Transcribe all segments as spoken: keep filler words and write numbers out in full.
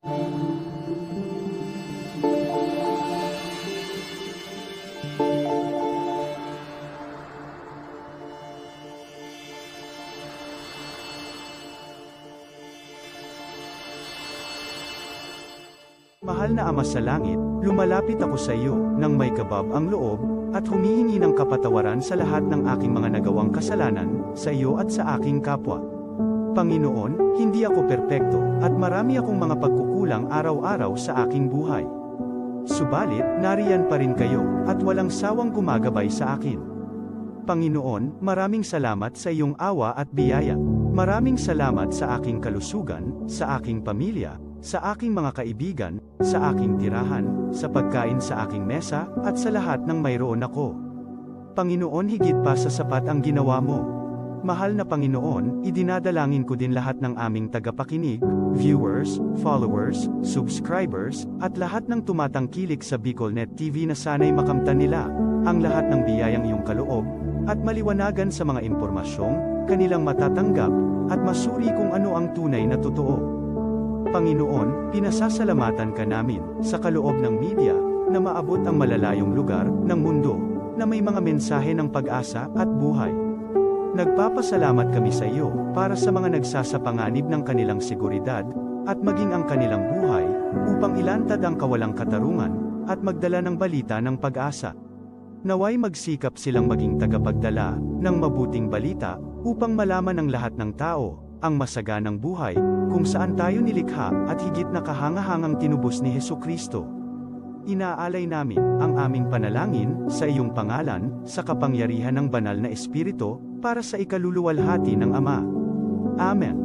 Mahal na Ama sa Langit, lumalapit ako sa iyo nang may kabab ang loob, at humihingi ng kapatawaran sa lahat ng aking mga nagawang kasalanan, sa iyo at sa aking kapwa. Panginoon, hindi ako perpekto, at marami akong mga pagkukulang araw-araw sa aking buhay. Subalit, nariyan pa rin kayo, at walang sawang gumagabay sa akin. Panginoon, maraming salamat sa iyong awa at biyaya. Maraming salamat sa aking kalusugan, sa aking pamilya, sa aking mga kaibigan, sa aking tirahan, sa pagkain sa aking mesa, at sa lahat ng mayroon ako. Panginoon, higit pa sa sapat ang ginawa mo. Mahal na Panginoon, idinadalangin ko din lahat ng aming tagapakinig, viewers, followers, subscribers, at lahat ng tumatangkilik sa BicolNet T V na sana'y makamtan nila ang lahat ng biyayang iyong kaloob at maliwanagan sa mga impormasyong kanilang matatanggap at masuri kung ano ang tunay na totoo. Panginoon, pinasasalamatan ka namin sa kaloob ng media na maabot ang malalayong lugar ng mundo na may mga mensahe ng pag-asa at buhay. Nagpapasalamat kami sa iyo para sa mga nagsasapanganib ng kanilang seguridad at maging ang kanilang buhay upang ilantad ang kawalang katarungan at magdala ng balita ng pag-asa. Naway magsikap silang maging tagapagdala ng mabuting balita upang malaman ng lahat ng tao ang masaganang buhay kung saan tayo nilikha at higit na kahangahangang tinubos ni Jesu-Cristo. Inaalay namin ang aming panalangin sa iyong pangalan, sa kapangyarihan ng Banal na Espiritu, para sa ikaluluwalhati ng Ama. Amen.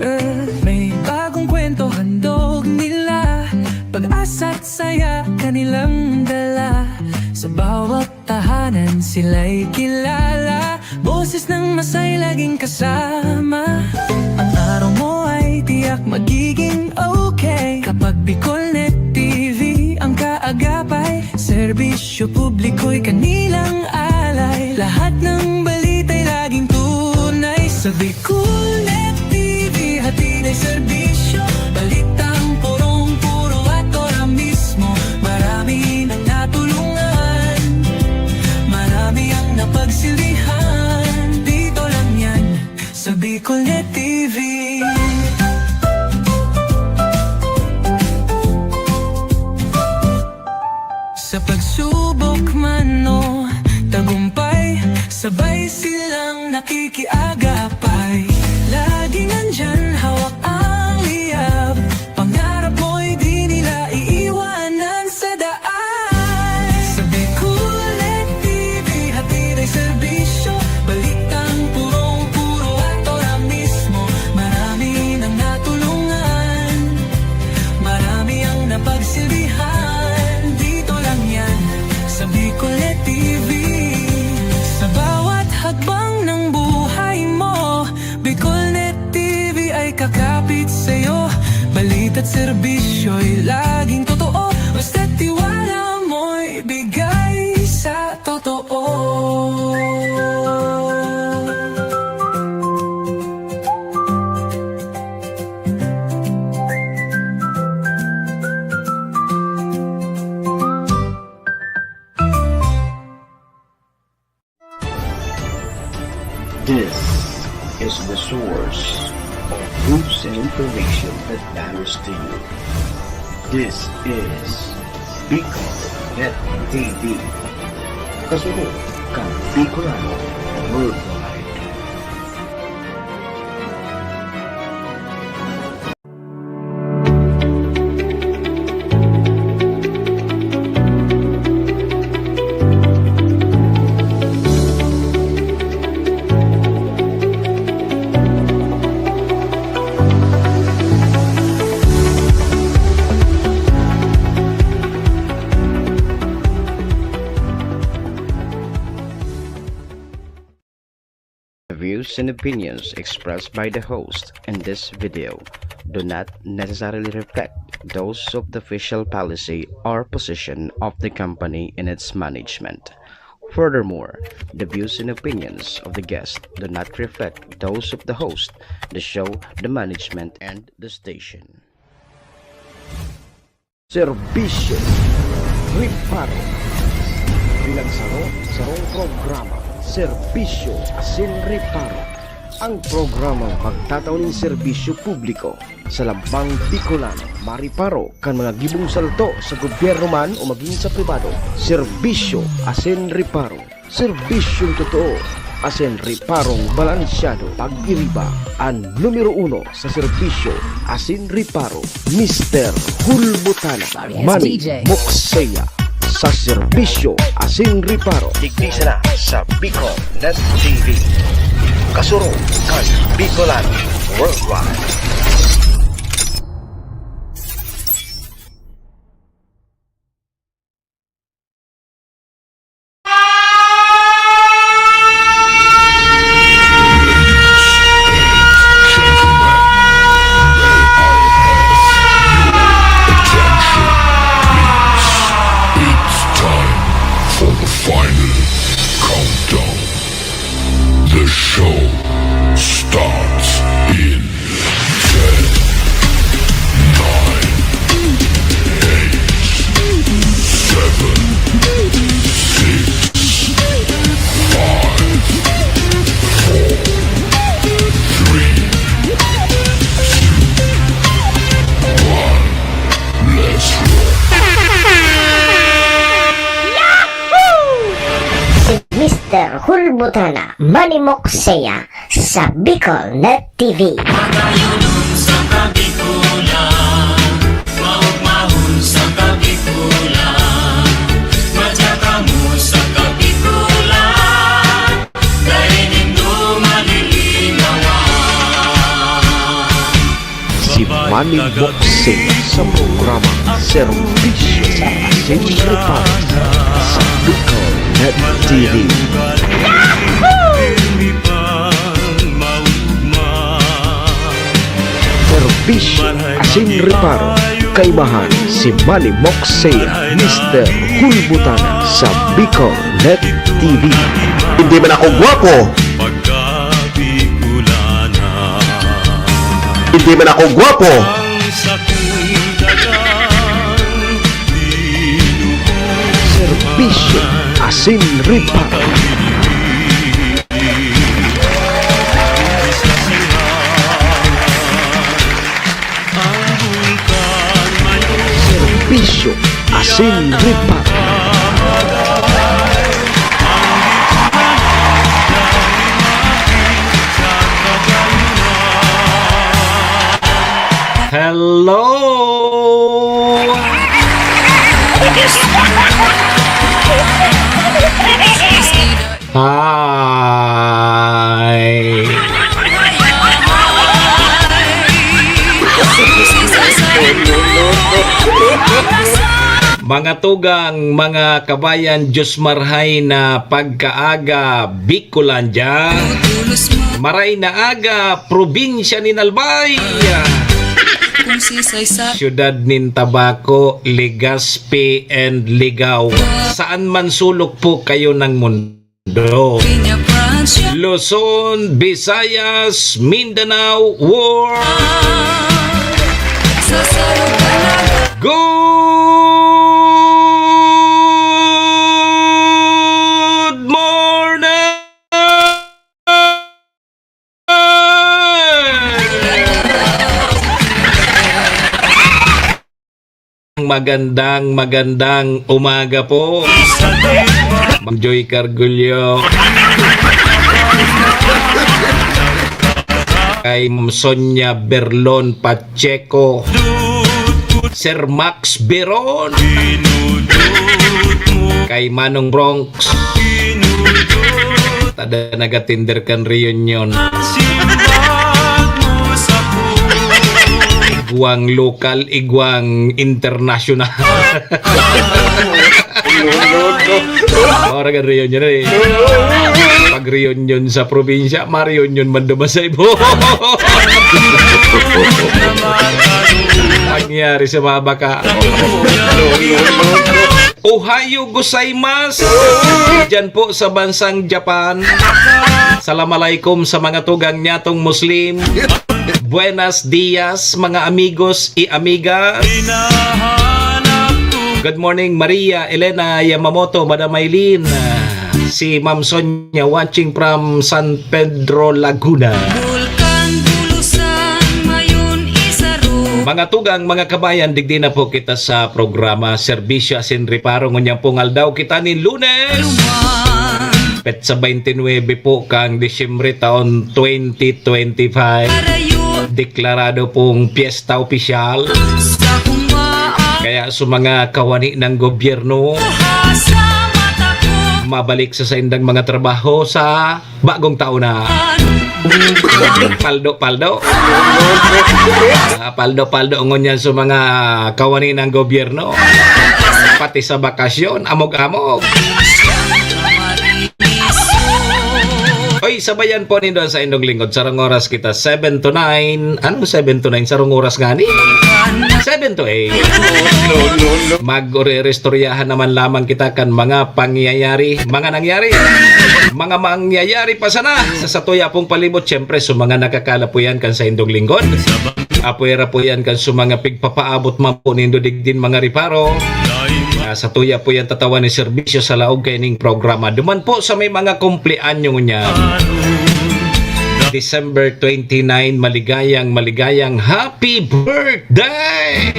Eh, may bagong kwento handog nila, pag-asa't saya kanilang dala. Sa bawat tahanan sila'y kilala, boses ng masay laging kasama. Ang araw mo ay tiyak magiging okay kapag BicolNet T V ang kaagapay. Serbisyo publiko'y kanilang alay. Lahat ng balita'y laging tunay. Sa BicolNet T V, hatid ay serbisyo. Balitang purong-puro at ora mismo. Marami nang natulungan. Marami ang napagsilbihan. Dito lang yan, sa BicolNet T V. Sa pagsubok man o tagumpay, sabay silang nakikiagapay. Laging nandyan, hawak ang liyab. Pangarap mo'y di nila iiwanan sa daan. Sa BicolNet T V, hatid ay serbisyo. Balitang purong-puro at ora mismo. Marami nang natulungan. Marami ang napagsilbihan. Dito lang yan, sa BicolNet T V. Sa bawat hakbang ng buhay mo, BicolNet T V ay kakapit sa'yo. Balita't serbisyo'y laging totoo. Basta't tiwala mo'y bigay sa totoo. This is the source of news and information that matters to you. This is Bicol Net T V. Kasunod kan Bicolano Worldwide. The views and opinions expressed by the host in this video do not necessarily reflect those of the official policy or position of the company in its management. Furthermore, the views and opinions of the guest do not reflect those of the host, the show, the management, and the station. Serbisyo, reparo. Bilang saro, sarong programa, serbisyo asin reparo. Ang programang magtatao nin serbisyo publiko sa lambang Bicolano, mareparo kan mga gibong salto sa gobyerno man o magin sa pribado, serbisyo asin reparo. Serbisyong totoo asin reparong balansyado. Pag-iriba, an numero uno sa serbisyo asin reparo, Mister Hulbutana, Manny Mokseya, sa serbisyo asin reparo. Digdi sana sa Bicol Net T V. Kasurog kan Bicolano Worldwide. It's time for the final countdown. The show starts in ten, nine, eight, seven, six, five, four, three, two, one. Let's roll. Si Mister Hulbutana, Manny Mokseya, sa Bicol Net T V. Matayunon sa Kabikulan, maugmahon sa Kabikulan, madya kamo sa Kabikulan, dai nindo malilinawan. Si Manny Mokseya sa programa Serbisyo asin Reparo sa Bicol Net T V. Serbisyo asin Reparo, kaimahan si Manny Mokseya, Mister Hulbutana sa Bicol Net T V. Hindi man ako gwapo. Hindi man ako gwapo. Serbisyo asin reparo. Serbisyo asin reparo. Hello! Hi! Mga tugang, mga kabayan, Diyos marhay na pagkaaga, Bicolandia. Maray na aga, probinsya nin Albay. Syudad nin Tabaco, Legazpi, and Ligao. Saan man sulok po kayo ng mundo. Luzon, Visayas, Mindanao, world. Good morning! Magandang, magandang umaga po, Ma'am Joy Cargullo. Kay Ma'am Sonia Berlon Pacheco. Sir Max Beron. Kay Manong Bronx. Tada nagatinder kan reunion. Igwang lokal, igwang international. Ora kan reunion eh. Pag reunion sa probinsya, ma-reunion man duman sa ibo. Nangyari sa mga baka. Ohayo gozaimasu! Diyan po sa bansang Japan. Salam alaikum sa mga tugang nyatong Muslim. Buenas dias, mga amigos y amigas. Good morning, Maria Elena Yamamoto, Madam Aileen. Si Ma'am Sonia watching from San Pedro, Laguna. Bulkan Bulusan, Mayon, Isaro. Mga tugang, mga kabayan, digdi na po kita sa programa Serbisyo Asin Reparo. Ngunyan pong aldaw kita nin Lunes. Petsa twenty-nine po kang Disyembre taon twenty twenty-five. Deklarado pong piyesta opisyal. Kaya sa mga kawani ng gobyerno, mabalik sa saindang mga trabaho sa bagong taon na. Paldo-paldo. Ah, paldo-paldo ngunyan sa mga kawani ng gobyerno. Pati sa bakasyon, amog-amog. Oy, sabayan po nindo ang saindong lingkod. Sarong oras kita, seven to nine. Anong seven to nine? Sarong oras nga ni? Seven to eight. Magre-restoryahan naman lamang kita kan mga pangyayari, mga nangyari, mga mangyayari pa sana sa satuya pong palibot. Siyempre, sa mga nakakala po yan kan saindong lingkod. Apwera po yan kan sa mga pigpapaabot man po nindo digdin mga reparo. Ah, satuya po yan tatawan ni serbisyo sa laog kaining programa. Duman po sa may mga kumpleanyo niya. December twenty-nine, maligayang, maligayang happy birthday!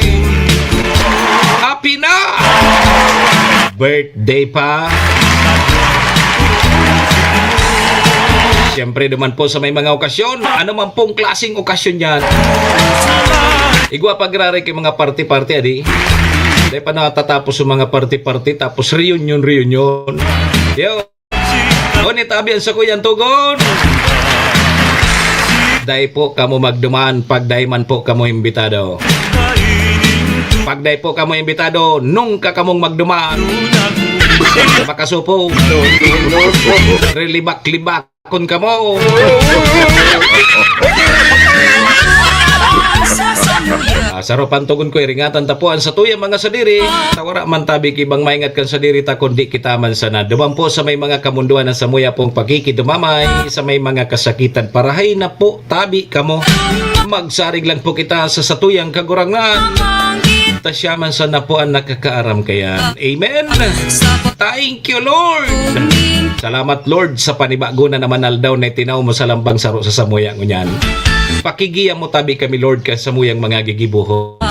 Happy na! Birthday pa. Siyempre naman po sa may mga okasyon, ano man pong klaseng okasyon yan. Igwa pa graray kay mga party-party, adi. Dahil pa natatapos yung mga party-party, tapos reunion-reunion. Yo. Ngunit abi ang sakuyang tugon. Dai po kamo magduman pag dai man po kamo imbitado. Pag dai po kamo imbitado, nungka kamong magduman. Makasupo. Rilibak-libak. Kun kamo. Ah, saro pantogon ko, iringatan ta po an satuyang mga sadiri. Ta wara man tabi ki ibang maingat kan sadiri ta, kundi kita man sana. Duman po sa may mga kamundoan na samuya pong pakikidumamay, sa may mga kasakitan, parahay na po tabi kamo. Magsarig lang po kita sa satuyang Kagurangnan. Ta siya man sana po an nakakaaram kayan. Amen. Thank you, Lord. Salamat, Lord, sa panibago na naman aldaw na itinaw mo sa lambang saro sa samuya ngunyan. Pakigiya mo tabi kami, Lord, kan samuyang mga gigibohon.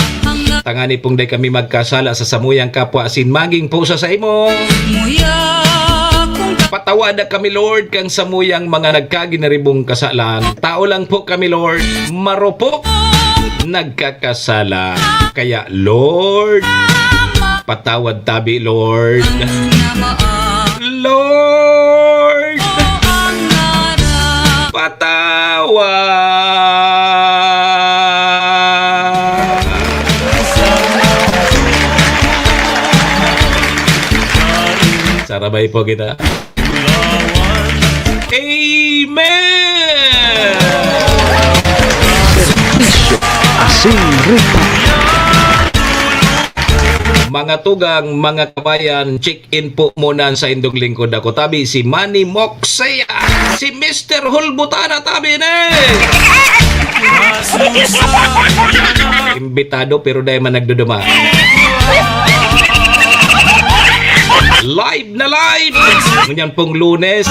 Tangani pong dai kami magkasala sa samuyang kapwa asin magin pusa sa imo. Patawada kami, Lord, kan samuyang mga nagkaginaribong kasalan. Tao lang po kami, Lord. Marupok. Nagkakasala. Kaya, Lord, patawad tabi, Lord. Lord, patawad. Sarabay po kita. Amen! Serbisyo Asin Reparo. Mga tugang, mga kabayan, check-in po muna sa indong lingkod ako. Tabi si Manny Moxea, si Mister Hulbutana, tabi ni. Imbitado pero dai man nagduduma. Live na live! Ngunyan pong Lunes,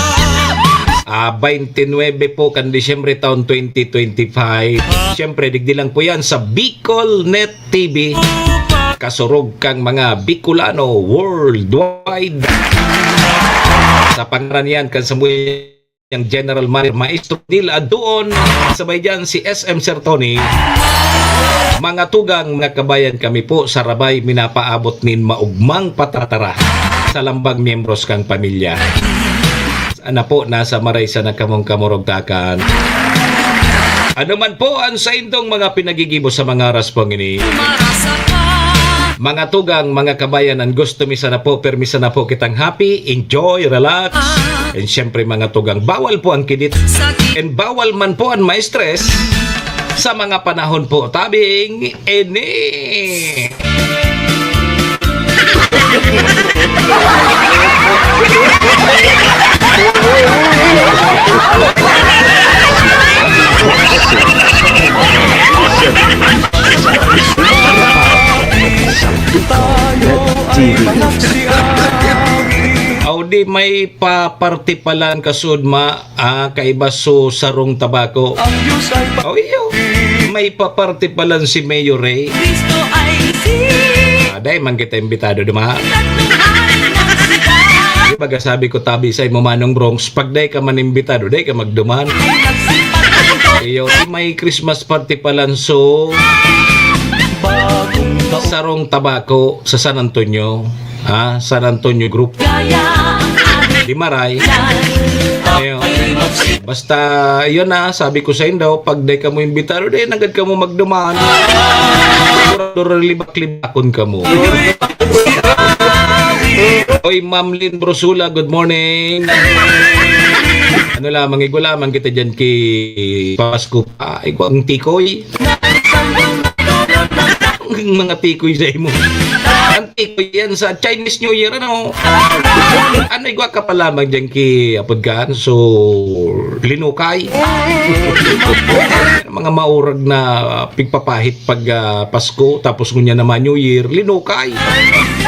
ah, twenty-nine po kan Disyembre taon twenty twenty-five. Siyempre, digdi lang po yan sa Bicol Net T V. Kasurog kang mga Bicolano worldwide. Sa pangaran yan, kan Samuel yang General Manager, Maestro Neil Aduon, sabay dyan si S M Sir Tony. Mga tugang, mga kabayan, kami po sa Rabay minapaabot nin maugmang patatara sa lambang miyembros kang pamilya. Sana po nasa maray sana kamong kamurugtakan. Ano man po ang saindong mga pinagigibo sa mga oras pong ini. Mga tugang, mga kabayan, ang gusto mi sana po, permi sana po kitang happy, enjoy, relax. And syempre, mga tugang, bawal po ang kidit. And bawal man po ang ma-stress sa mga panahon po tabing ini. Aw, di may pa-party palan kasud ma, ah, kaiba so sarong tabako. Ang Diyos ay pa- Oh, iyo. May pa-party palan si Mayor Ray. Cristo ay si- Ah, dai man kita imbitado, di ba? Tatlong hari ng sikat. Di ba, sabi ko, tabi sa imo, Manong Bronx, pag dai ka man imbitado, dai ka magduman. Ay, nagsipat ang Iyo, may Christmas party palan so Bagong taon. Sarong tabako sa San Antonio. Ha? San Antonio Group. Gaya ang ating Di maray. Yan. Ayo. Basta, yun na, sabi ko sa indo, pag di kamo imbitado, di nagad kamo magduman. Sigurado, libak-libakon kamo. Oy, Ma'am Lynn Brosula, good morning. Ano lamang, igwa lamang kita dyan ki Pasko pa. Igwa ang tikoy. Ang mga tikoy sa imo. Ang tikoy yan sa Chinese New Year, ano? Ano, igwa ka pa lamang dyan ki apod ka? So, linukay. Mga maurag na pigpapahit pag, ah, Pasko, tapos ngunyan naman New Year, linukay.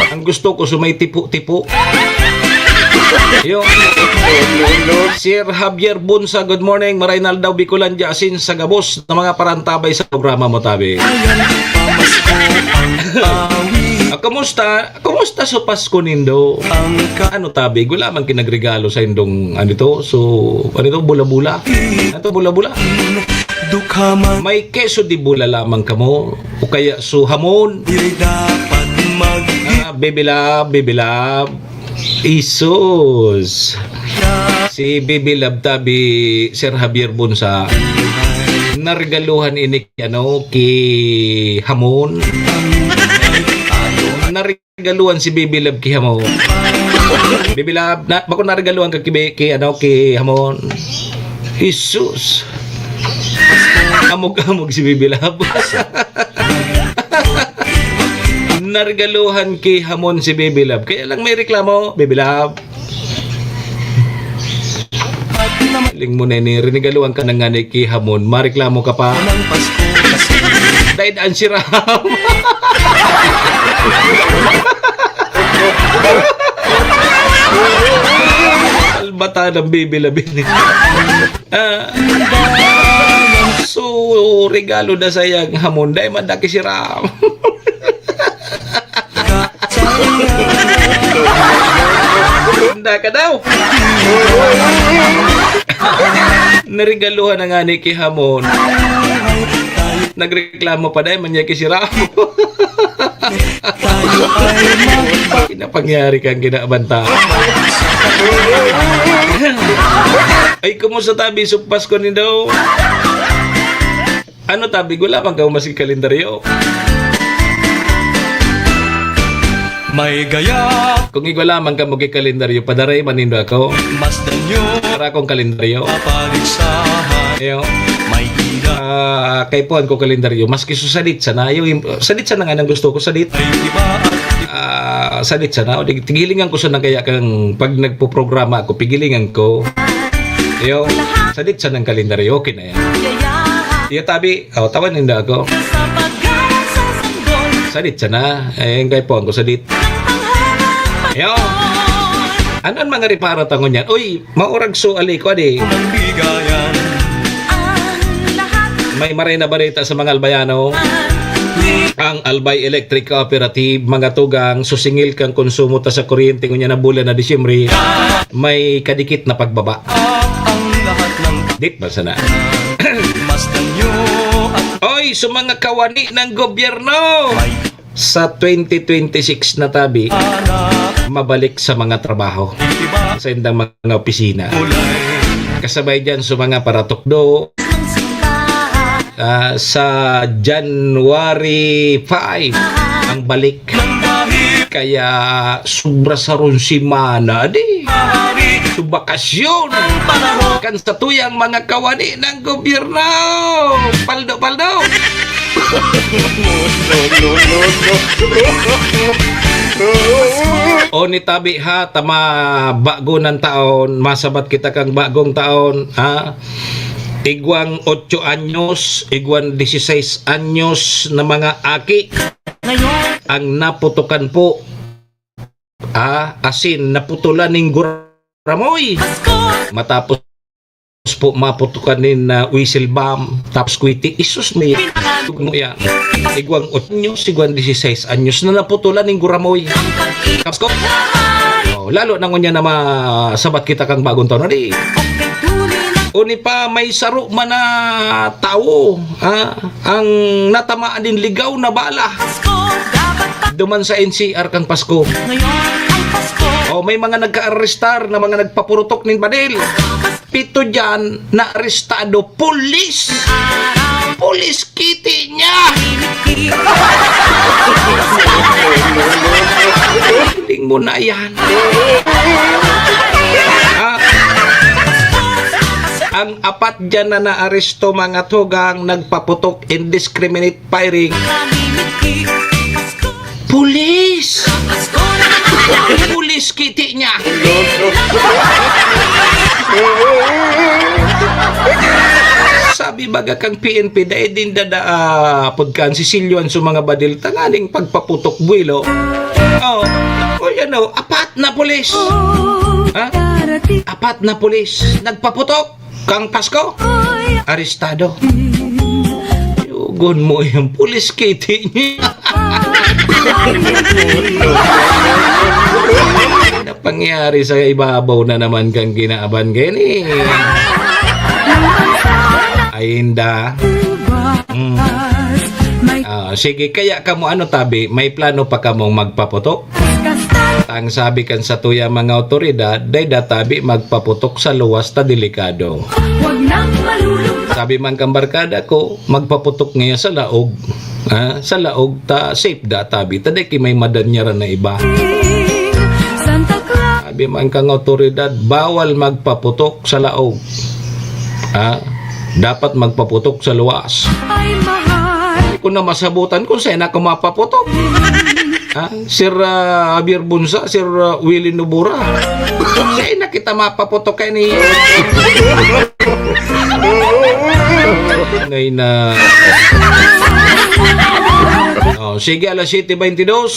Ang gusto ko, so may tipo-tipo. Yo. Sir Javier Bunsa, good morning. Maray na aldaw, Bicolandia, asin sa gabos na mga parantabay sa programa mo, tabi. Ah, kumusta? Kumusta sa Pasko nindo? Ano, tabi? Wala man kinagregalo sa indong, ano to? So, ano to? Bula-bula? Ano to, bula-bula? Dukha man. May queso de bola lamang kamo, o kaya so hamon. Dili dapat mag- Ah, Baby Love, Baby Love. Isus. Si Baby Love tabi, Sir Javier Bunsa, naregaluhan ini ki, ano, ki hamon. Nare- Regaluhan si Baby Love ki hamon. Baby Love, na, bako naregaluhan ka ki, ki, ano, ki hamon. Jesus. Amog-amog si Baby Love. Naregaluhan ki hamon si Baby Love. Kaya lang may reklamo, Baby Love. Hiling mo na ini, rinigaluhan ka na ngani ki hamon, mareklamo ka pa. Daid an siram. Albata ng Baby Love ini. Ah. So, regalo na sayang hamon, dai man na ki siram. Handa ka daw. Naregaluhan na ngani ki hamon. Nagreklamo pa, dai man niya ki siram. Kinapangyari kang kinabanta. Ay, kumusta tabi sa Pasko nindo? Ano tabi, wala man kamo maski kalendaryo? May gaya. Kung igwa lamang kamo ki kalendaryo, padaray man nindo ako. Masdan nyo. Para akong kalendaryo. Papaligsahan. Iyo. May ina. Ah, kaipuhan ko kalendaryo. Maski susadit sana. Yung, sadit sana nga nang gusto ko, sadit. May iba. Ah, sadit sana. O, di, tigilingan ko sana kaya kang pag nagpoprograma ako, pigilingan ko. Iyo, sadit sana ang kalendaryo. Okay na yan. Iyo, tabi. Aw, tawan ninda ako. Sa paggawa sa sanggol. Sadit sana. Eh, ang kaipuhan ko, sadit. Ang harap. Yo. Ano ang mga reparo tangon yan? Uy, maurag so aliko, adi. Ang bigayan. Ang lahat. May maray na barita sa mga Albayano. Ang Albay Electric Cooperative, mga tugang, susingil kang konsumo ta sa kuryente ngunyan na bulan na Disyembre, may kadikit na pagbaba. Ang lahat ng Dit ba sana? Masdan nyo at Oy, sa mga kawani ng gobyerno! May Sa twenty twenty-six na tabi, mabalik sa mga trabaho, sa indang mga opisina. Kasabay dyan sa mga paratukdo, ah, sa January five ang balik. Kaya sobra sa rong semana, di. Sa bakasyon. Kan satuyang mga kawani ng gobyerno. Paldo, paldo. No, no, no, no. O ni tabi ha, tama, bago ng taon, masabat kita kang bagong taon, ha? Igwang otso anyos, igwang dieciséis anyos na mga aki ang naputukan po. Ah, asin, naputulan ning guramoy. Matapos po maputukan nin, ah, whistle bomb, tapos kwiti. Isus mi, mo yan. Igwang otso anyos, igwang dieciséis anyos na naputulan ning guramoy. Tapos ko, oh, lalo na ngunyan na masabat kita kang bagong taon, di. Uni pa, may saro man na tawo, ah, ang natamaan nin ligaw na bala. Duman sa N C R kang Pasko. O, may mga nagkaarestar na mga nagpapurutok nin badil. Pito diyan na arestado, pulis. Pulis kiti niya. Hiling mo na yan. Ah, ang apat diyan na naaresto, mga tugang, nagpaputok, indiscriminate firing. Pulis! Pulis kiti niya. Sabi baga kang P N P, dai din dada, ah, pud kan sisilyoan sa mga badil tanganing pagpaputok buwelo. Oh, o yan o, apat na pulis. Ha? Apat na pulis nagpaputok. Kang Pasko, arestado. Yugon mo yung pulis kiti niya. Napangyari sa ibabaw na naman kang kinaaban gani. Ay, inda. Mm. Ah, sige, kaya kamo ano tabi, may plano pa kamong magpaputok? Ang sabi kan satuyang mga awtoridad, dai da tabi magpaputok sa luwas ta delikado. Sabi man kan barkada ko, magpaputok ngaya sa laog. Ha? Sa laog ta safe da tabi. Ta dai ki may madanyaran na iba. Sabi man kan awtoridad, bawal magpaputok sa laog. Ha? Dapat magpaputok sa luwas. Ay, mahal. Hindi ko na masabutan kung saan ako mapaputok. Ha? Sir, ah, Javier Bunsa, Sir, ah, Willie Nobura. Saan na kita mapaputok kay ni? Ngay na. Oh, sige, alas siyete baynte dos.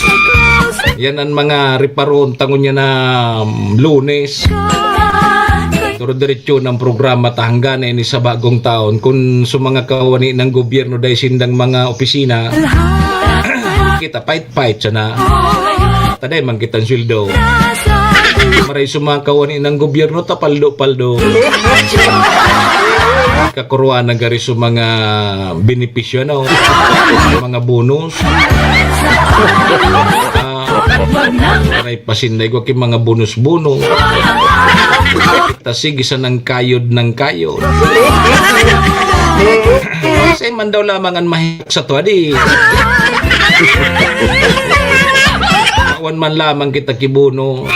Yan ang mga reparon tangon niya na, um, Lunes. Pero diretso ng programa ta hanggang ini sa bagong taon. Kung sa mga kawani ng gobyerno dahil sindang mga opisina, kita pait-pait sana. Taday man kitang sweldo. Maray sa mga kawani ng gobyerno, tapaldo-paldo. Kakuruan na gari sa mga benepisyo, ano? Mga bonus. Ah, maray pasinday ko ki mga bonus-bonus. Ta sige sa nang kayod, nang kayod. Sa man daw lamang ang mahirap sa tuwa, di. Awan man lamang kita kibuno.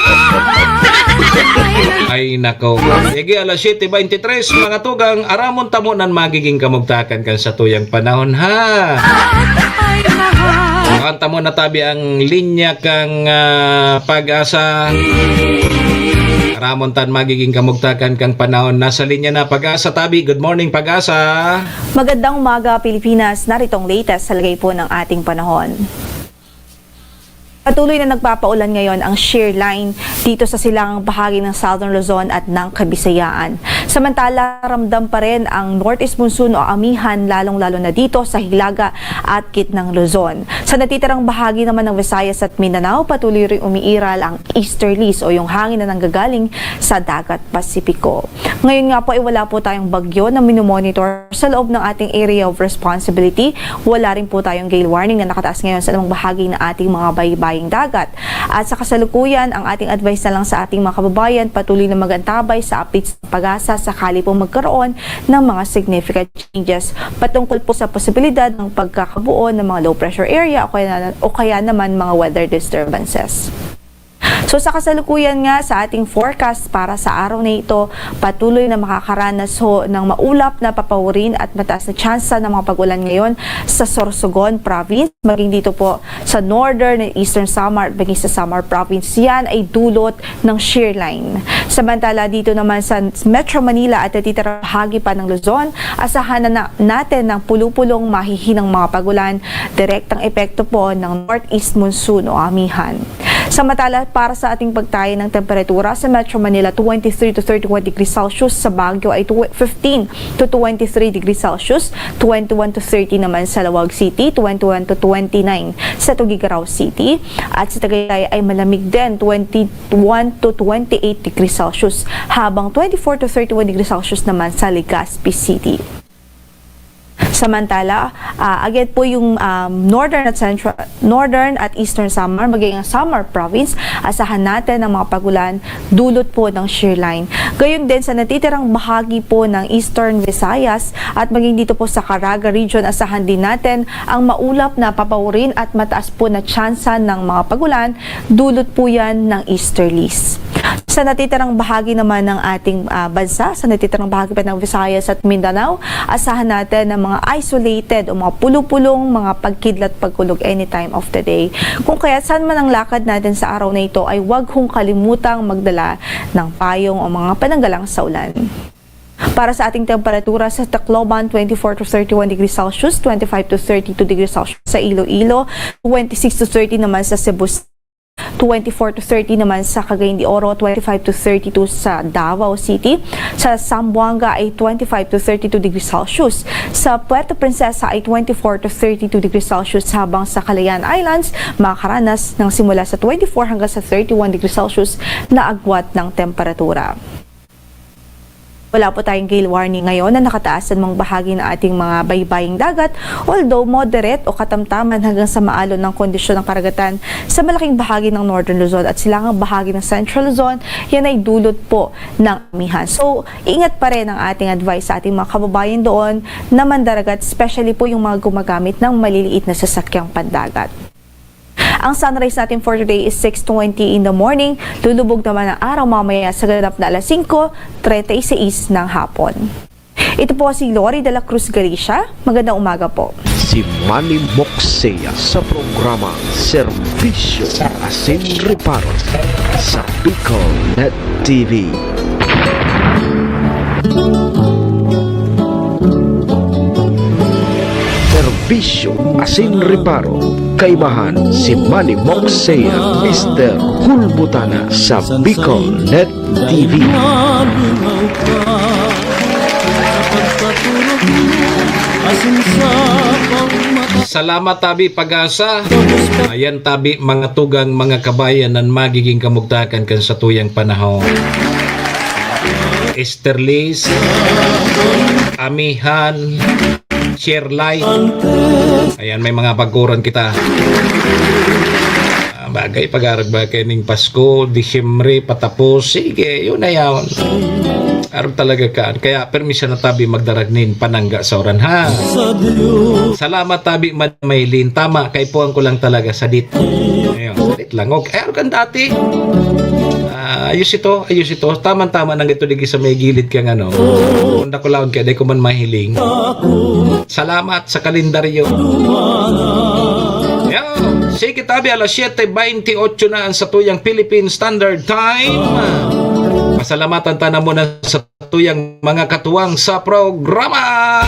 Ay, nako. Sige, alas siyete baynte tres, mga tugang, aramon tamo nan magiging kamugtakan kan satuyang panahon, ha? Ay, mahal. Kanta mo na tabi ang linya kang, ah, Pag-asa. Aramon tan magiging kamugtakan kang panahon. Nasa linya na, Pag-asa tabi. Good morning, Pag-asa. Magandang umaga, Pilipinas. Narito ang latest sa lagay po ng ating panahon. Patuloy na nagpapaulan ngayon ang shear line dito sa silangang bahagi ng Southern Luzon at ng Kabisayaan. Samantala, ramdam pa rin ang northeast monsoon o amihan, lalong-lalo na dito sa Hilaga at Gitnang Luzon. Sa natitirang bahagi naman ng Visayas at Mindanao, patuloy ring umiiral ang easterlies o yung hangin na nanggagaling sa Dagat Pasipiko. Ngayon nga po ay wala po tayong bagyo na minomonitor sa loob ng ating area of responsibility. Wala rin po tayong gale warning na nakataas ngayon sa anumang bahagi ng ating mga baybaying dagat. At sa kasalukuyan, ang ating advice na lang sa ating mga kababayan, patuloy na mag-antabay sa updates ng Pag-asa sakali pong magkaroon ng mga significant changes patungkol po sa posibilidad ng pagkakabuo ng mga low pressure area o kaya, o kaya naman mga weather disturbances. So, sa kasalukuyan nga, sa ating forecast para sa araw na ito, patuloy na makakaranas ho ng maulap na papawirin at mataas na tsansa ng mga pag-ulan ngayon sa Sorsogon Province, maging dito po sa Northern and Eastern Samar at maging sa Samar Province. Yan ay dulot ng shear line. Samantala, dito naman sa Metro Manila at natitirang bahagi pa ng Luzon, asahan na, na natin ng pulupulong mahihinang mga pag-ulan, direktang epekto po ng northeast monsoon o amihan. Samantala, para sa ating pagtayan ng temperatura, sa Metro Manila, twenty-three to thirty-one degrees Celsius, sa Baguio ay tw-, fifteen to twenty-three degrees Celsius, twenty-one to thirty naman sa Laoag City, twenty-one to twenty-nine sa Tuguegarao City, at sa Tagaytay ay malamig din, twenty-one to twenty-eight degrees Celsius, habang twenty-four to thirty-one degrees Celsius naman sa Legazpi City. Samantala, ah, agad po yung, um, Northern at Central, Northern at Eastern Samar, maging ang Samar Province, asahan natin ang mga pagulan dulot po ng shear line. Gayon din sa natitirang bahagi po ng Eastern Visayas at maging dito po sa Caraga Region, asahan din natin ang maulap na papawirin at mataas po na tsansa ng mga pagulan, dulot po yan ng easterlies. Sa natitirang bahagi naman ng ating, ah, bansa, sa natitirang bahagi pa ng Visayas at Mindanao, asahan natin ng mga isolated o mga pulupulong mga pagkidlat pagkulog any time of the day. Kung kaya saan man ang lakad natin sa araw na ito ay huwag hong kalimutang magdala ng payong o mga pananggalang sa ulan. Para sa ating temperatura, sa Tacloban, twenty-four to thirty-one degrees Celsius, twenty-five to thirty-two degrees Celsius. Sa Iloilo, twenty-six to thirty naman sa Cebu, twenty-four to thirty naman sa Cagayan de Oro, twenty-five to thirty-two sa Davao City. Sa Zamboanga ay twenty-five to thirty-two degrees Celsius. Sa Puerto Princesa ay twenty-four to thirty-two degrees Celsius, habang sa Calayan Islands, makakaranas ng simula sa twenty-four hanggang sa thirty-one degrees Celsius na agwat ng temperatura. Wala po tayong gale warning ngayon na nakataas anumang bahagi ng ating mga baybaying dagat, although moderate o katamtaman hanggang sa maalon ng kondisyon ng karagatan sa malaking bahagi ng Northern Luzon at silangang bahagi ng Central Luzon, yan ay dulot po ng amihan. So, ingat pa rin ang ating advice sa ating mga kababayan doon na mandaragat, especially po yung mga gumagamit ng maliliit na sasakyang pandagat. Ang sunrise natin for today is six twenty in the morning. Lulubog naman ang araw mamaya sa ganap na alas singko treinta y seis ng hapon. Ito po si Lori de la Cruz Galicia. Magandang umaga po. Si Manny Moxea sa programa Serbisyo Asin Reparo sa Bicol Net T V. Serbisyo asin reparo. Kaibahan si Manny Moxea, Mister Hulbutana sa Bicol Net T V. Salamat, tabi Pag-asa. Ayan, tabi, mga tugang, mga kabayan, nan magiging kamugtakan kan satuyang panahon. Easterlies, amihan, shear line. Ayan, may mga baguran kita. Ah, bagay, pag-arog ba kaining Pasko, Disyembre, patapos? Sige, yun na yun. Arog talaga ka. Kaya, permi siya na tabi magdarag nin panangga sa uran, ha? Salamat, tabi, Mad Maylin. Tama, kaipuhan ko lang talaga, sadit. Ayun, sadit lang. Okay, arog ang dati. Ah, ayos ito, ayos ito. Tama-tama nang ito digi sa may gilid kang ano. Kung dakulaon kaya, di ko man mahiling. Salamat sa kalendaryo. Yan. Sige, tabi, alas siyete beintiotso na ang satuyang Philippine Standard Time. Pasalamatan ta na muna sa tuyang mga katuwang sa programa.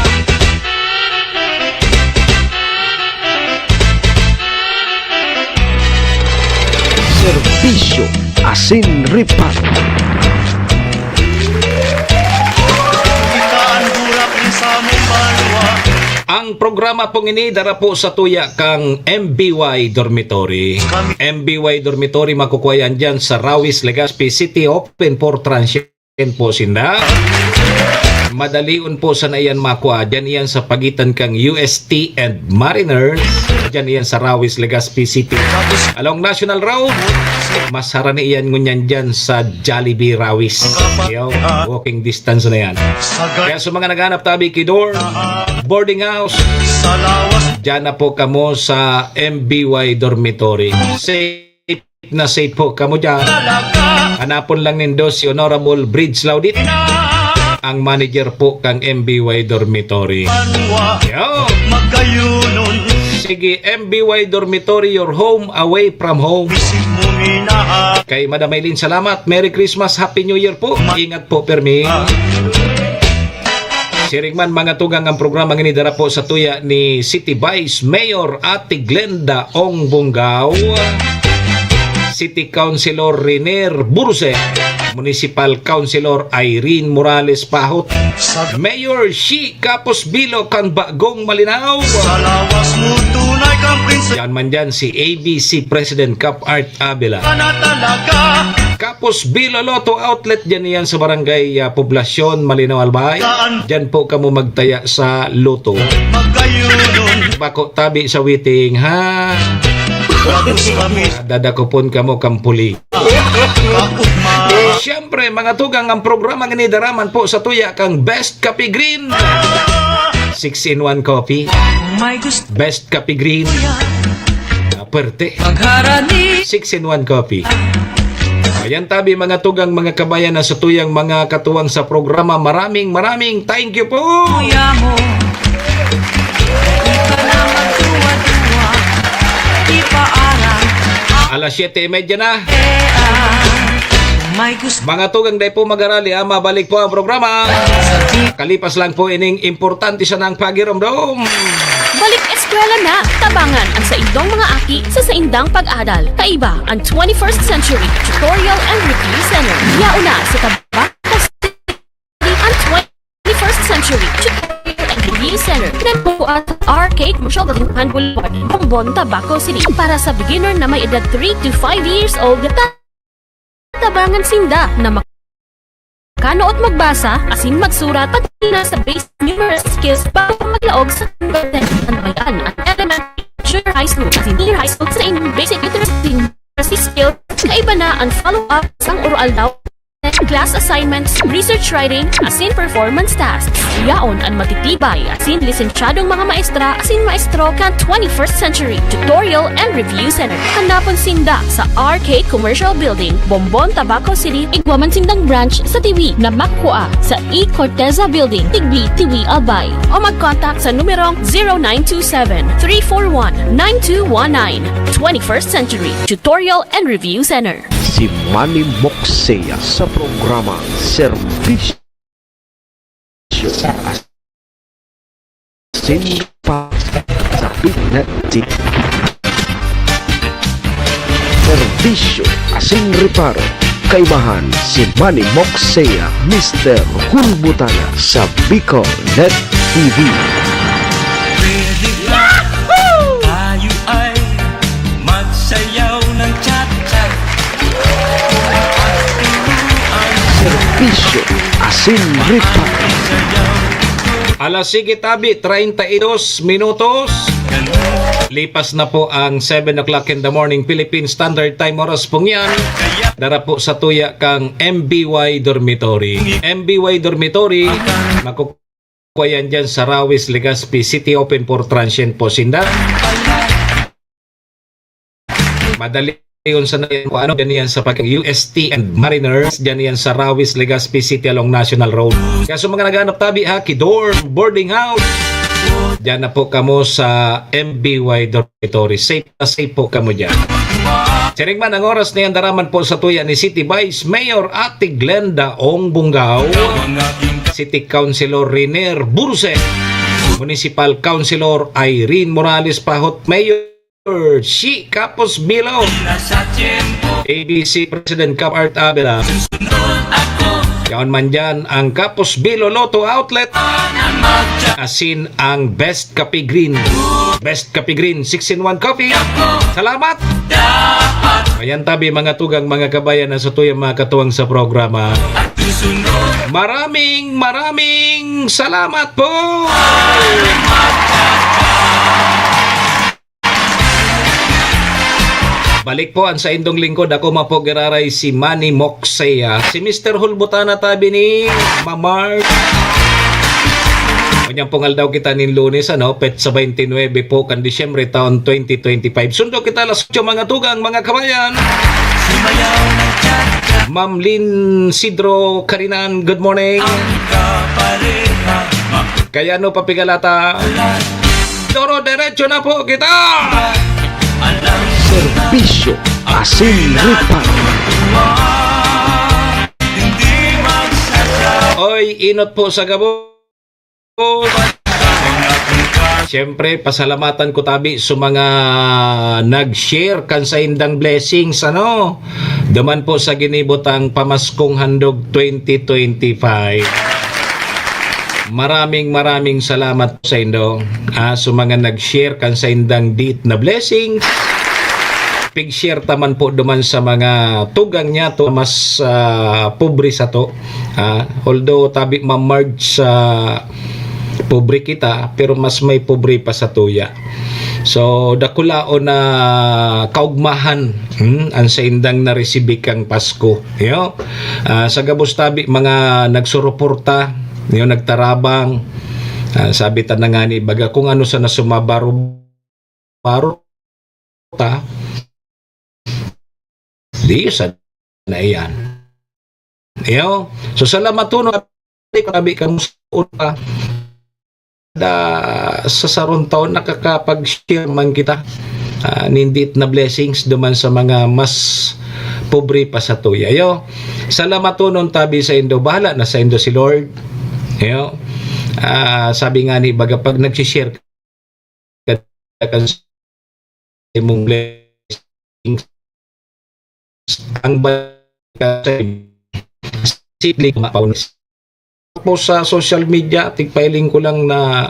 Serbisyo asin reparo. Ang programa pong ini dara po sa tuya kang M B Y Dormitory. M B Y Dormitory, makukuha yan dyan sa Rawis, Legazpi City, open for transient po sinda. Madalion po sana iyan makua. Diyan iyan sa pagitan kang U S T and Mariners. Diyan iyan sa Rawis, Legazpi City. Along National Road, mas harani iyan ngunyan diyan sa Jollibee Rawis. Yo, walking distance na yan. Kaya sa mga naghanap tabi, Kidor, boarding house, diyan na po kamo sa M B Y Dormitory. Safe na safe po kamo dyan. Hanapon lang nindo si Honorable Bridge Laudit, ang manager po kang M B Y Dormitory. Yo! Sige, M B Y Dormitory, your home away from home. Kay Madam Aileen, salamat. Merry Christmas, Happy New Year po. Ingat po, permi. Siring man, mga tugang, ang programa ngini dara po sa tuya ni City Vice Mayor Ate Glenda Ong Bungao, City Councilor Riner Burse, Municipal Councilor Irene Morales Pahot, Mayor Shi Kapos Bilo kan Bagong Malinao. Sa lawas mo tunay kang prinsesa. Yan man dyan si A B C President Cap Art Avila. Kapos Bilo Lotto Outlet, dyan yan sa barangay, ah, Poblacion, Malinao, Albay. Dyan po kamo magtaya sa Lotto. Bako tabi sa waiting, ha? Dadakopon kamo kampuli. Siyempre, mga tugang, ang programa ngini dara man po sa tuya kang Best Coffee Green. Six-in-one coffee. Best Coffee Green. Ah, puwerte. Six-in-one coffee. Ayan tabi, mga tugang, mga kabayan, na sa tuyang mga katuwang sa programa. Maraming, maraming thank you po. Alas siyete y media na. Mga tugang, dai po mag-arali, ah, mabalik po ang programa. Kalipas lang po ining importante sanang pagiromdom. Balik eskwela na! Tabangan ang saindong mga aki sa saindang pag-adal. Kaiba ang twenty-first Century Tutorial and Review Center. Yaon na sa Tabaco City ang twenty-first Century Tutorial and Review Center na bukas sa R K Commercial Building, Bombon, Tabaco City. Para sa beginner na may edad three to five years old, tabangan sinda na makanood magbasa asin magsurat, pati na sa basic numeracy skills bago maglaog sa content. Ano yan? Ang elementary, junior high school, senior high school sa inyong basic literacy, literacy skills. Kaiba na ang follow-up sa uro-aldaw, class assignments, research writing, asin performance tasks. Yaon an matitibay asin lisensyadong mga maestra asin maestro kan twenty-first Century Tutorial and Review Center. Hanapon sinda sa R K Commercial Building, Bombon, Tabaco City. Igwa man sindang branch sa Tiwi na makua sa E Corteza Building, Tigbi, Tiwi, Albay. O mag-contact sa numerong zero nine two seven, three four one, nine two one nine. Twenty-first Century Tutorial and Review Center. Si Manny Moksea sa programa Serbisyo sa Asin pa sa Big Net T V. Serbisyo asin reparo. Kaimahan si Manny Moksea, Mister Hulbutana sa Bicol Net T V. Pwede ba tayo ay magsayaw ng cha-cha? Serbisyo asin reparo. Alas sige tabi, treinta y dos minutos. Lipas na po ang seven o'clock in the morning, Philippine Standard Time, oras pong yan. Dara po sa tuya kang M B Y Dormitory. M B Y Dormitory, makukuha yan dyan sa Rawis, Legazpi City, open for transient po sinda. Madali yun sa nayan kung ano, dyan yan sa pag-, U S T and Mariners, dyan yan sa Rawis, Legazpi City along National Road. Kaya sa mga naghahanap tabi ha, kidorm, boarding house, dyan na po kamo sa M B Y Dormitory. Safe na safe po kamo dyan. Siring man ang oras na yan, daraman po sa tuya ni City Vice Mayor Ate Glenda Ong Bungao, City Councilor Riner Burse, Municipal Councilor Irene Morales Pahot, Mayor Shi Kapos Bilo, A B C President Cap Art Abela. Yaon man dyan ang Kapos Bilo Lotto Outlet. Asin ang Best Kape Green. Best Kape Green, six-in-one coffee. Salamat! Ayan tabi, mga tugang, mga kabayan na sa tuyang mga katuwang sa programa. Maraming, maraming salamat po! Balik po ang saindong lingkod. Ako man po giraray si Manny Moksea. Si Mister Hulbutana tabi ni Mamar. Yan pong aldaw kita nin Lunes, ano, petsa twenty-nine po kan Disyembre taon twenty twenty-five. Sundo kita alas otso, mga tugang, mga kabayan. Ma'am Lynn Sidro Karinan, good morning. Kaya ano, papigalata? Doro, diretso na po kita. Serbisyo asin reparo. Oy, inot po sa gabos. Siyempre, pasalamatan ko tabi sa mga nag-share kan saindang blessings, ano? Duman po sa ginibo tang Pamaskong Handog twenty twenty-five. Maraming, maraming salamat sa indo. Ah, sa mga nag-share kan saindang diit na blessings. Pig-share ta man po duman sa mga tugang niya to mas, ah, pobre sa to. Ah, although tabi ma-merge sa pobre kita, pero mas may pobre pa sa tuya. So, dakulaon na kaugmahan, hmm, ang saindang naresibi kang Pasko. Yo, ah, sa gabos tabi, mga nagsuruporta, yo, nagtarabang, ah, sabi ta na nga ni baga, kung ano sa nasumabaro-baro ta, di sa na iyan. Yo, so, salamaton, tabi, kamusta pa? Da, sa sarong taon, nakakapag-share man kita, ah, nin diit na blessings duman sa mga mas pobre pa sa tuya. Yo, salamatonon tabi sa indo. Bahala na sa indo si Lord. Yo, ah, sabi nga ni baga, pag nag-share ka, ka sa imong blessings, ang ba-, simple nga paunis. Tapos sa social media, tigpailing ko lang na,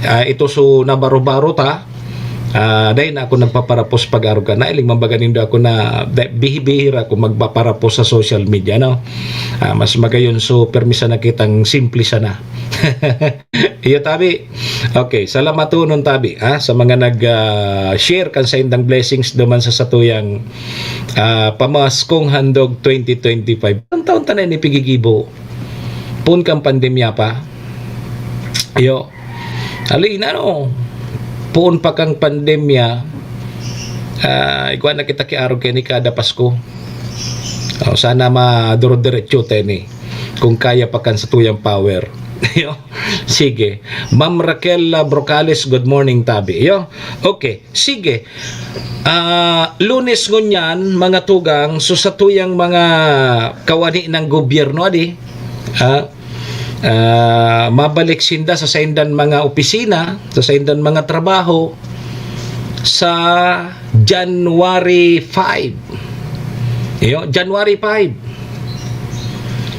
ah, ito so nabaro-baro ta. Ah, dahil na ako nagpaparapos pag-arog ka. Nailing man baga nindo ako na da-, bihibihira ako magpaparapos sa social media, no? Ah, mas magayon so permi sana kitang simple sana. Iyo, tabi. Okay, salamatonon tabi, ha, sa mga nag, ah, share kan saindang blessings duman sa satuyang, ah, Pamaskong Handog twenty twenty-five. Ang taon ta na ini pigigibo. Poon kan pandemya pa. Iyo. Halin, ano, poon pa kang pandemya, ah, igwa na kita ki arog kaini kada Pasko. Oh, sana maduro-diretso ta ini. Kung kaya pa kan satuyang power. Iyo. Sige. Ma'am Raquel, ah, Brocales, good morning, tabi. Iyo. Okay. Sige. Ah, Lunes ngunyan, mga tugang, so satuyang mga kawani ng gobyerno, adi, ah, ah, mabalik sinda sa saindan mga opisina, sa saindan mga trabaho, sa January five. Iyo, January five.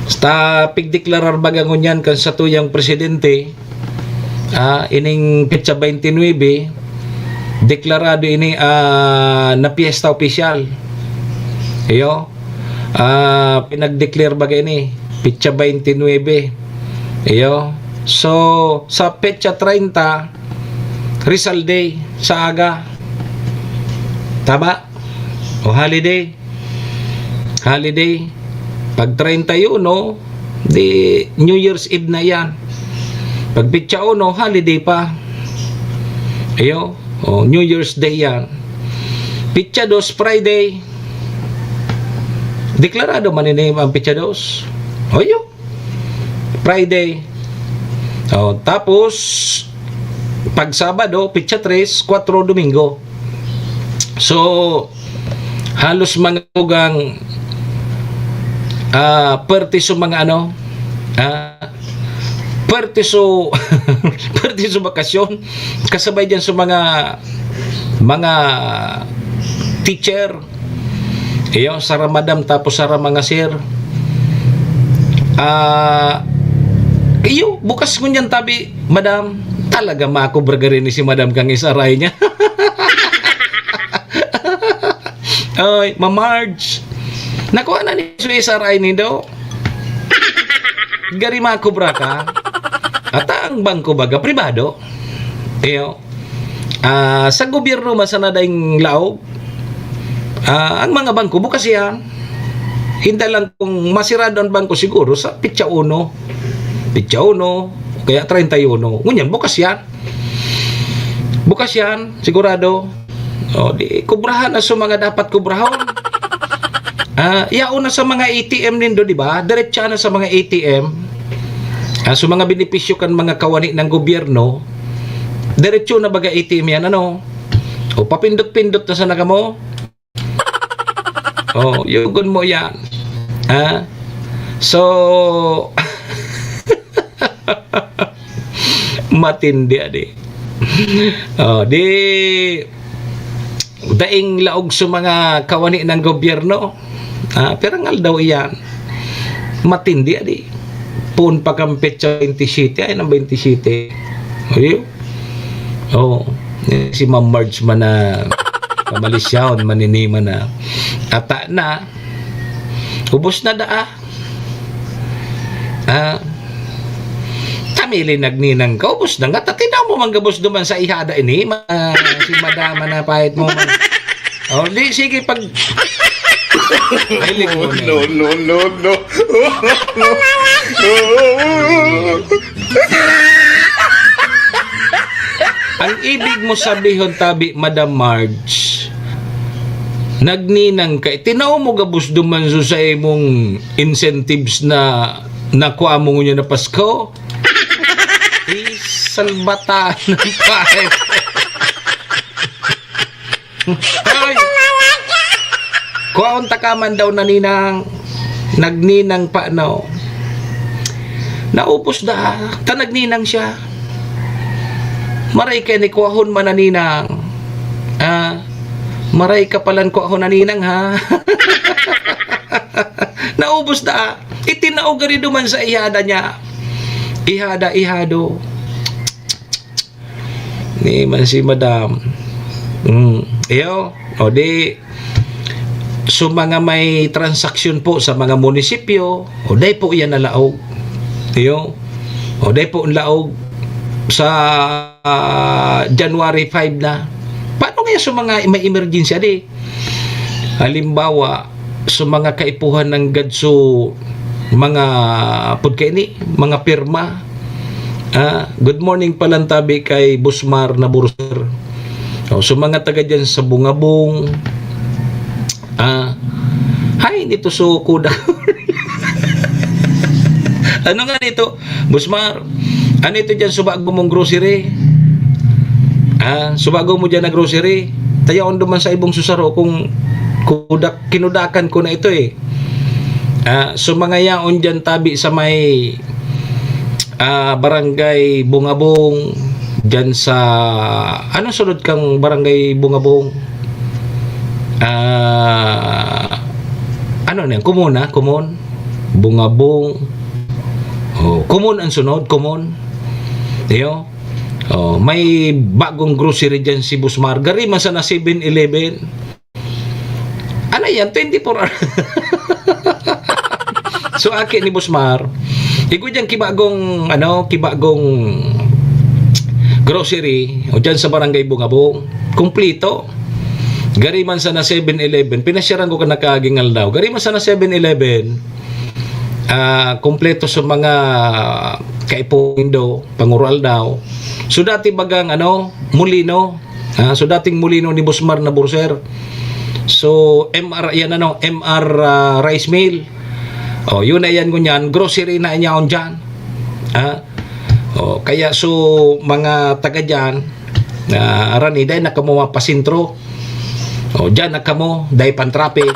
Basta pigdeklarar baga ngunyan kan satuyang presidente, ah, ining petsa twenty-nine, deklarado ini, ah, na piyesta opisyal. Iyo, ah, pinag-declare baga ini, petsa twenty-nine. Iyo. So, sa petsa treinta, Rizal Day sa aga. Tama? O holiday. Holiday. Pag treinta y uno, di New Year's Eve na yan. Pag petsa uno, holiday pa. Iyo, o, New Year's Day yan. Petsa dos, Friday. Deklarado man ini ang petsa dos. O, yun. Friday. O, tapos, pag Sabado, petsa tres, kwatro, Domingo. So, halos mga tugang, ah, pwerte sa mga ano, ah, pwerte sa, pwerte sa bakasyon, kasabay dyan sa mga, mga teacher, iyo, sara madam, tapos sara mga sir. Ah, iyo, bukas ngunyan tabi, madam. Talaga makubra gari ni si madam kang isaray niya. Ay, ma-Marge. Nakuha na ni Swiss R I nindo. Gari makubra ka. At ang bangko baga, pribado. Iyo. Ah, sa gobyerno man sana daing laog. Ah, ang mga bangko, bukas yan. Hinda lang kung masirado ang bangko siguro sa pitsa uno. Pitsa uno, Kaya treinta y uno. Ngunyan, bukas yan. Bukas yan, sigurado. O, di, kubrahan na sa mga dapat kubrahon. Ah, yaon na sa mga A T M nindo, di ba? Diretsa na sa mga A T M. Ah, sa mga benepisyo kan mga kawani ng gobyerno, diretso na baga A T M yan, ano? O, papindot-pindot na sana kamo. Oh, yugon mo yan. Ha? So, matindi, adi. Oh, di, daing laog sa mga kawani ng gobyerno. Ah, pirang aldaw iyan. Matindi, adi. Poon pa kan petsa twenty-seven, ay, ng twenty-seven. Ayun. Oh, si Ma'am Marge man na pamalisyahon, maninima na. Ata na, ubos na daa. Ah, tamili nagninang ka, ubos na nga. Tatinaw mo man gabos duman sa ihada ini, ma-, si madama na pahit mo man. O, di, sige, pag-, hiling mo na. No, no, no, no. Ang ibig mo sabihon, tabi, Madam Marge, nagninang ka, tinao mo gabos duman sa imong incentives na nakuha mo ngunyan na Pasko? Isalbatan ng pahit. Hoy! Kuhaon ta ka man daw na ninang. Nagninang pa, no? Naubos da. Ta nagninang siya. Maray kay ni kuhahon man na ninang. Ah, maray ka palan kuhahon na ninang, ha? Naubos da. Itinao gari duman sa ihada niya. Ihada, ihado. Ni man si madam. Mm. Iyo, o di, so mga may transaksyon po sa mga munisipyo, o dai po yan nalaog. Iyo, o dai po laog sa, ah, January five na. Paano kaya sa mga may emergency, adi? Halimbawa, sa mga kaipuhan ng gadso, mga, pud kaini, mga pirma. Ah, good morning palan tabi kay Busmar na Burser. O, sa mga taga dyan sa Bungabong, ah, hay, nito so kuda. Ano nga nito? Busmar, ano ito dyan sa bago mong grocery? Ah, sa bago mo dyan na grocery? Tayaon duman sa ibong susaro kung kudak-, kinudakan ko na ito eh. Ah, so mga yaon dyan tabi sa may, ah, barangay Bungabong, dyan sa, anong sunod kang barangay Bungabong? Ah, ano na yan? Kumon, ah? Kumon? Bungabong. Oh, Kumon ang sunod, Kumon. Iyo. Oh, may bagong grocery dyan si Busmar. Gari man sana seven eleven. Ano yan? Twenty-four hours. So, aki ni Busmar, igwa dyan kibagong, ano, kibagong grocery, o dyan sa Barangay Bungabong. Kumplito. Gari man sana seven eleven. Pinasyaran ko ka nakagingal daw. Gari man sana seven eleven. Ah, kompleto sa mga kaipuhan do, pangural daw. So, dati bagang, ano, Molino. Ah, so, dating Molino ni Busmar na Burser. So, M R, yan ano, M R, ah, rice mill. Oh, yun na yan, ngunyan. Grocery na yan dyan. Ah, oh, kaya so, mga taga dyan, na arani, dahil na kamo mapasentro. O, dyan na kamo, dahil pan-traffic.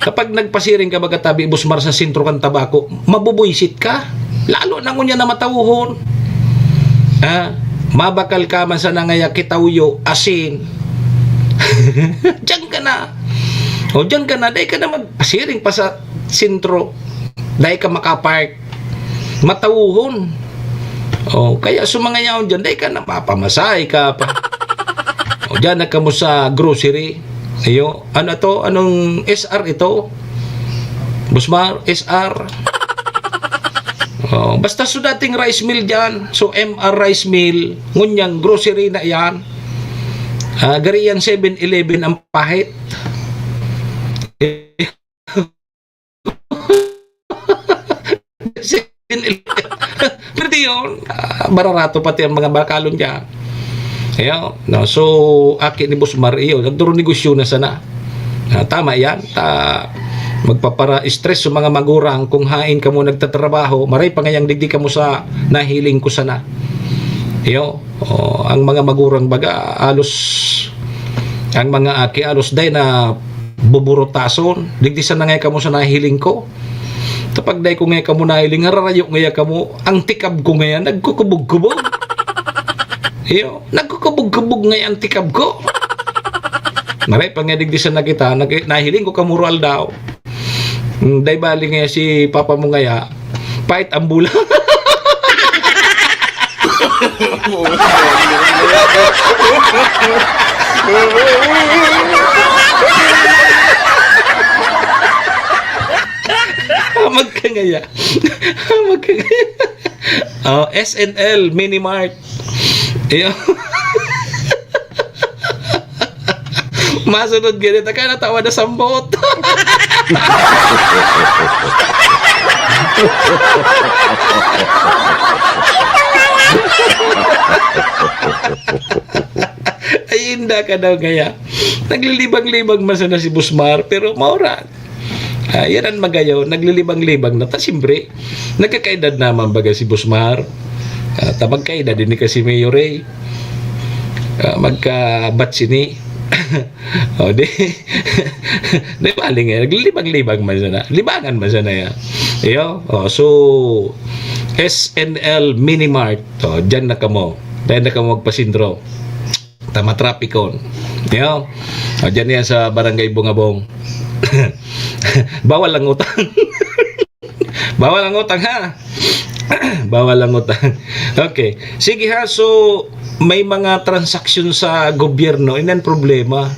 Kapag nagpasiring ka, baga tabi, Busmar, sa sentro kan Tabaco, mabubuisit ka. Lalo na ngunyan na matawhon. Ha? Mabakal ka man sa nangaya kitawyo, asin. Diyan ka na. O, diyan ka na. Dahil ka na magpasiring pa sa sentro. Dahil ka makapark. Matawhon. O, kaya sa mga yaon dyan, dahil ka na mapamasahe ka pa. O, dyan na kamo sa grocery. Iyo, ano to? Anong S R ito? Busmar, S R. Oh, basta so dating rice mill dyan. So, M R rice mill. Ngunyang grocery na yan. Ah, gari yan seven eleven ang pahit. Pero di yun, ah, bararato pati ang mga bakalon niya. Ayo, no? So, aki ni Boss Mar, iyo, nagduro negosyo na sana. Ah, tama yan. Ta, magpapara-stress sa mga magurang kung hain kamo nagtatrabaho, maray pa ngayang digdi kamo sa nahiling ko sana. Iyo, oh, ang mga magurang baga, alos, ang mga aki, alos day na buburotason. Digdi sana ngay kamo sa nahiling ko. Kapag dai ko ngay kamo nahiling, hararayo ngaya kamo, ang tikab ko ngaya, nagkukubog-kubog. Iyo, nagkukubog-kubog ngaya ang tikab ko. Maray pa nga digdi sa nakita, nag-, nahiling ko kamo ro aldaw. Hmm, dai bali ngaya si papa mo ngaya, pait ang bulang. Hamag ka ngaya. Hamag ka ngaya. Oh, S N L, Minimart. Iyo. Masunod gini, taka natawa na sambot. Ay, inda ka daw kaya. Naglilibang-libang man sana si Boss Mar, pero maura. Ah, yan ang magayo, naglilibang-libang na. Ta, siyempre, nagkakaedad naman baga si Boss Mar. Ah, ta magkaedad din kasi Mayor Ray. Ah, magka-batch ini. O, di, di bali nga, naglilibang-libang man sana. Libangan man sana yan. Iyo, o, so, S N L Minimart. O, dyan na kamo. Dyan na kamo magpasindro. Ta matrapikon. Yo. O, dyan yan sa Barangay Bungabong. Bawal ang utang. Bawal ang utang, ha? Bawal ang utang. Okay. Sige, ha. So, may mga transaksyon sa gobyerno, inan problema.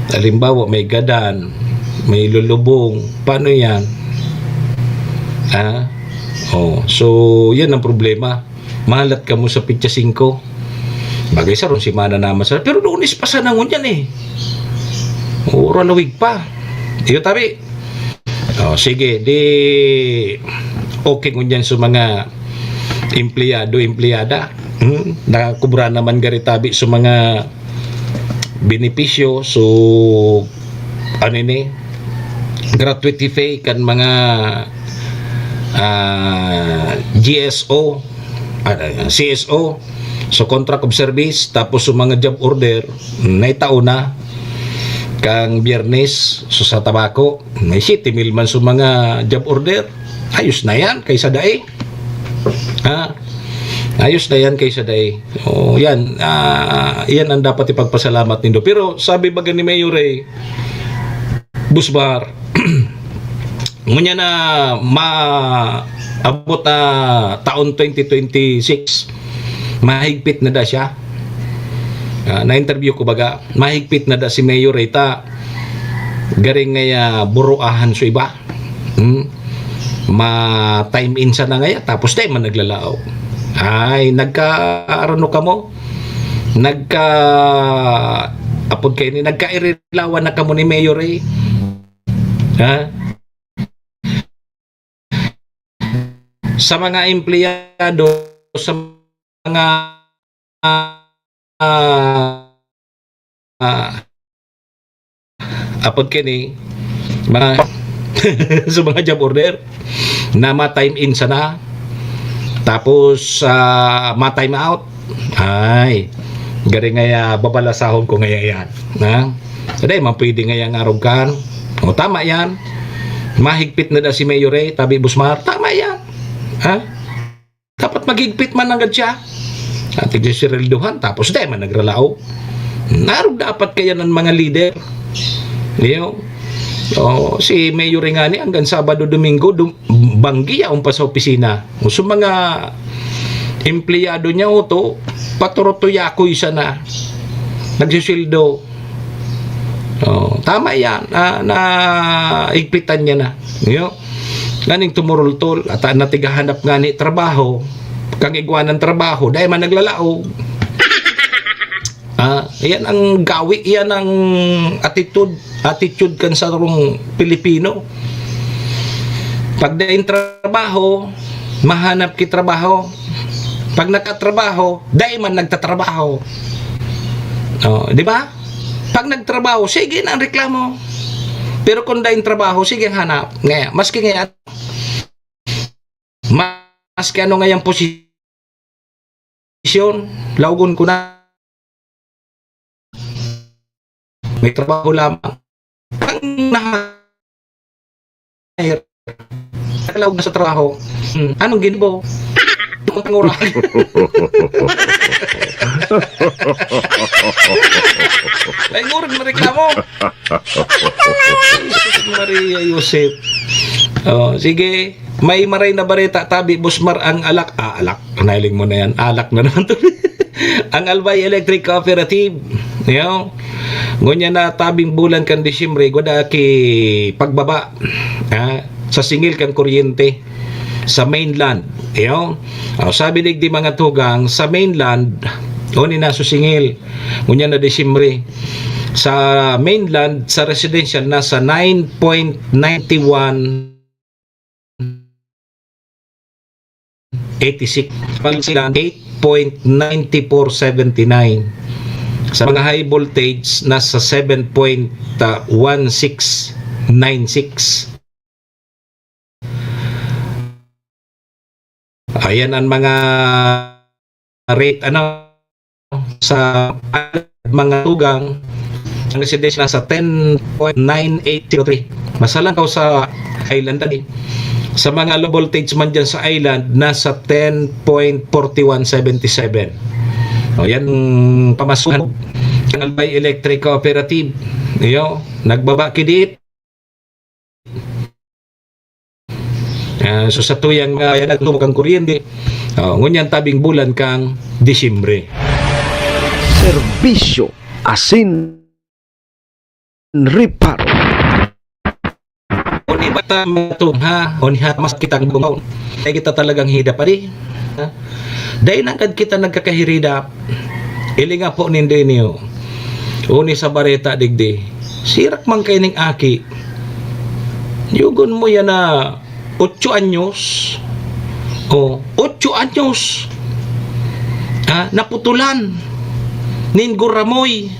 Halimbawa, may gadan, may lulubong. Paano yan? Ha? Oh, so, yan ang problema. Mahalat kamo sa pitsa singko. Bagay sa rong semana naman sa, pero Lunes pa sana ngunyan eh. Ura lawig pa. Iyo, tabi. Oh, sige, di okay ngunyan sa mga empleyado, empleyada. Hmm? Nakakubra naman gari tabi sa mga benepisyo. So, ano ini? Gratuity pay kan mga, ah, G S O, ah, C S O. So, contract of service, tapos sa mga job order, naitao na kang Biyernes, so, sa tabako, may siyete mil man sa mga job order. Ayos na yan, kaysa dai. Ha? Ayos na yan kaysa dai. O, yan. Ah, yan ang dapat ipagpasalamat nindo. Pero sabi baga ni Mayor Ray, Boss Bar, ngunyan na maabot na taon twenty twenty-six, mahigpit na da siya. Ah, na-interview ko baga, mahigpit na da si Mayor Ray ta garing ngaya buruahan sa iba. Hmm? Ma-time in sana ngaya, tapos tayo man naglalaog. Ay, nagka-, arano kamo? Nagka-, apod kayo ni, nagkairilawan na kamo ni Mayor Ray. Ha? Sa mga empleyado, sa mga, ah, ah, apod kini, mga, sa mga job order na ma-time in sana, tapos, ah, ma-time out. Ay, gari ngaya, babalasahon ko ngaya yan. Na? Sa dai man pwede ngaya nga arugan. O, tama yan. Mahigpit na daw si Mayor Ray, tabi Boss Mar. Tama yan. Ha? Dapat maghigpit man nanggad siya. Ating si Cyril Duhan, tapos dai man nagralaog. Narog dapat kaya ng mga leader. Iyo. O, si Mayor Ray ngani, hanggang Sabado, Domingo, dum-, banggi yaon pa sa opisina. O, sa mga empleyado niya, o to, paturutuyakoy sana. Nagsisildo. O, tama yan. Na, na, igpitan niya na. Iyo. Nganing tumurultol, at ang natigahanap nga ni trabaho, kang igwa ng trabaho, dahil man naglalaog. Ah, iyan ang gawi, iyan ang attitude, attitude kan sarong Pilipino. Pag daing trabaho, mahanap ki trabaho. Pag nakatrabaho, dai man nagtatrabaho. Oh, di ba? Pag nagtrabaho, sige na ang reklamo. Pero kung daing trabaho, sige ang hanap. Ngaya, maski ngaya, maski ano ngayang posisyon, laogon ko na. May trabaho lamang. Ang na-hire, nakalaog na sa trabaho. Hmm, anong ginbo? Ang pangura. Ay, ngurag na reklamo. Jesus Maria Joseph. Oh, sige. May maray na bareta, tabi, Boss Mar, ang alak. Ah, alak. Nailing mo na yan. Alak na naman to. Ang Albay Electric Cooperative. Yo. Ngunyan na tabing bulan kan Disyembre, gwada ki pagbaba, ha, sa singil kan kuryente sa mainland. Yo. Oh, sabi digdi mga tugang, sa mainland, oni na susingil. Ngunyan na Disyembre. Sa mainland, sa residential, nasa nine point nine one eighty six. Pag sila, eight point nine four seven nine. Sa mga high voltage, nasa seven point one six nine six. Ayan ang mga rate, ano, sa mga tugang. Ang residential nasa ten point nine eight zero three. Masalangkaw sa island, tadi. Sa mga low voltage man dyan sa island, nasa ten point forty one seventy seven. O, yan, pamasukan ng Albay Electric Cooperative. Iyo, nagbaba kidit. Ah, so, sa tuyang mga yan, nagtumok ang kuryente. Oh, ngunyan tabing bulan kang Disyembre. Serbisyo asin reparo. Kung iba ta mga tong, ha, o ni hat mas kitang bungaw. Kaya kita talagang hidap, ari. Ha? Dahil nanggad kita nagkakahiridap. Ili nga po nindo ini, oh. Uni sa bareta digdi. Sirak man kaining aki. Yugon mo yan na ocho anyos. Oh, ocho anyos. Ah, naputulan nin guramoy.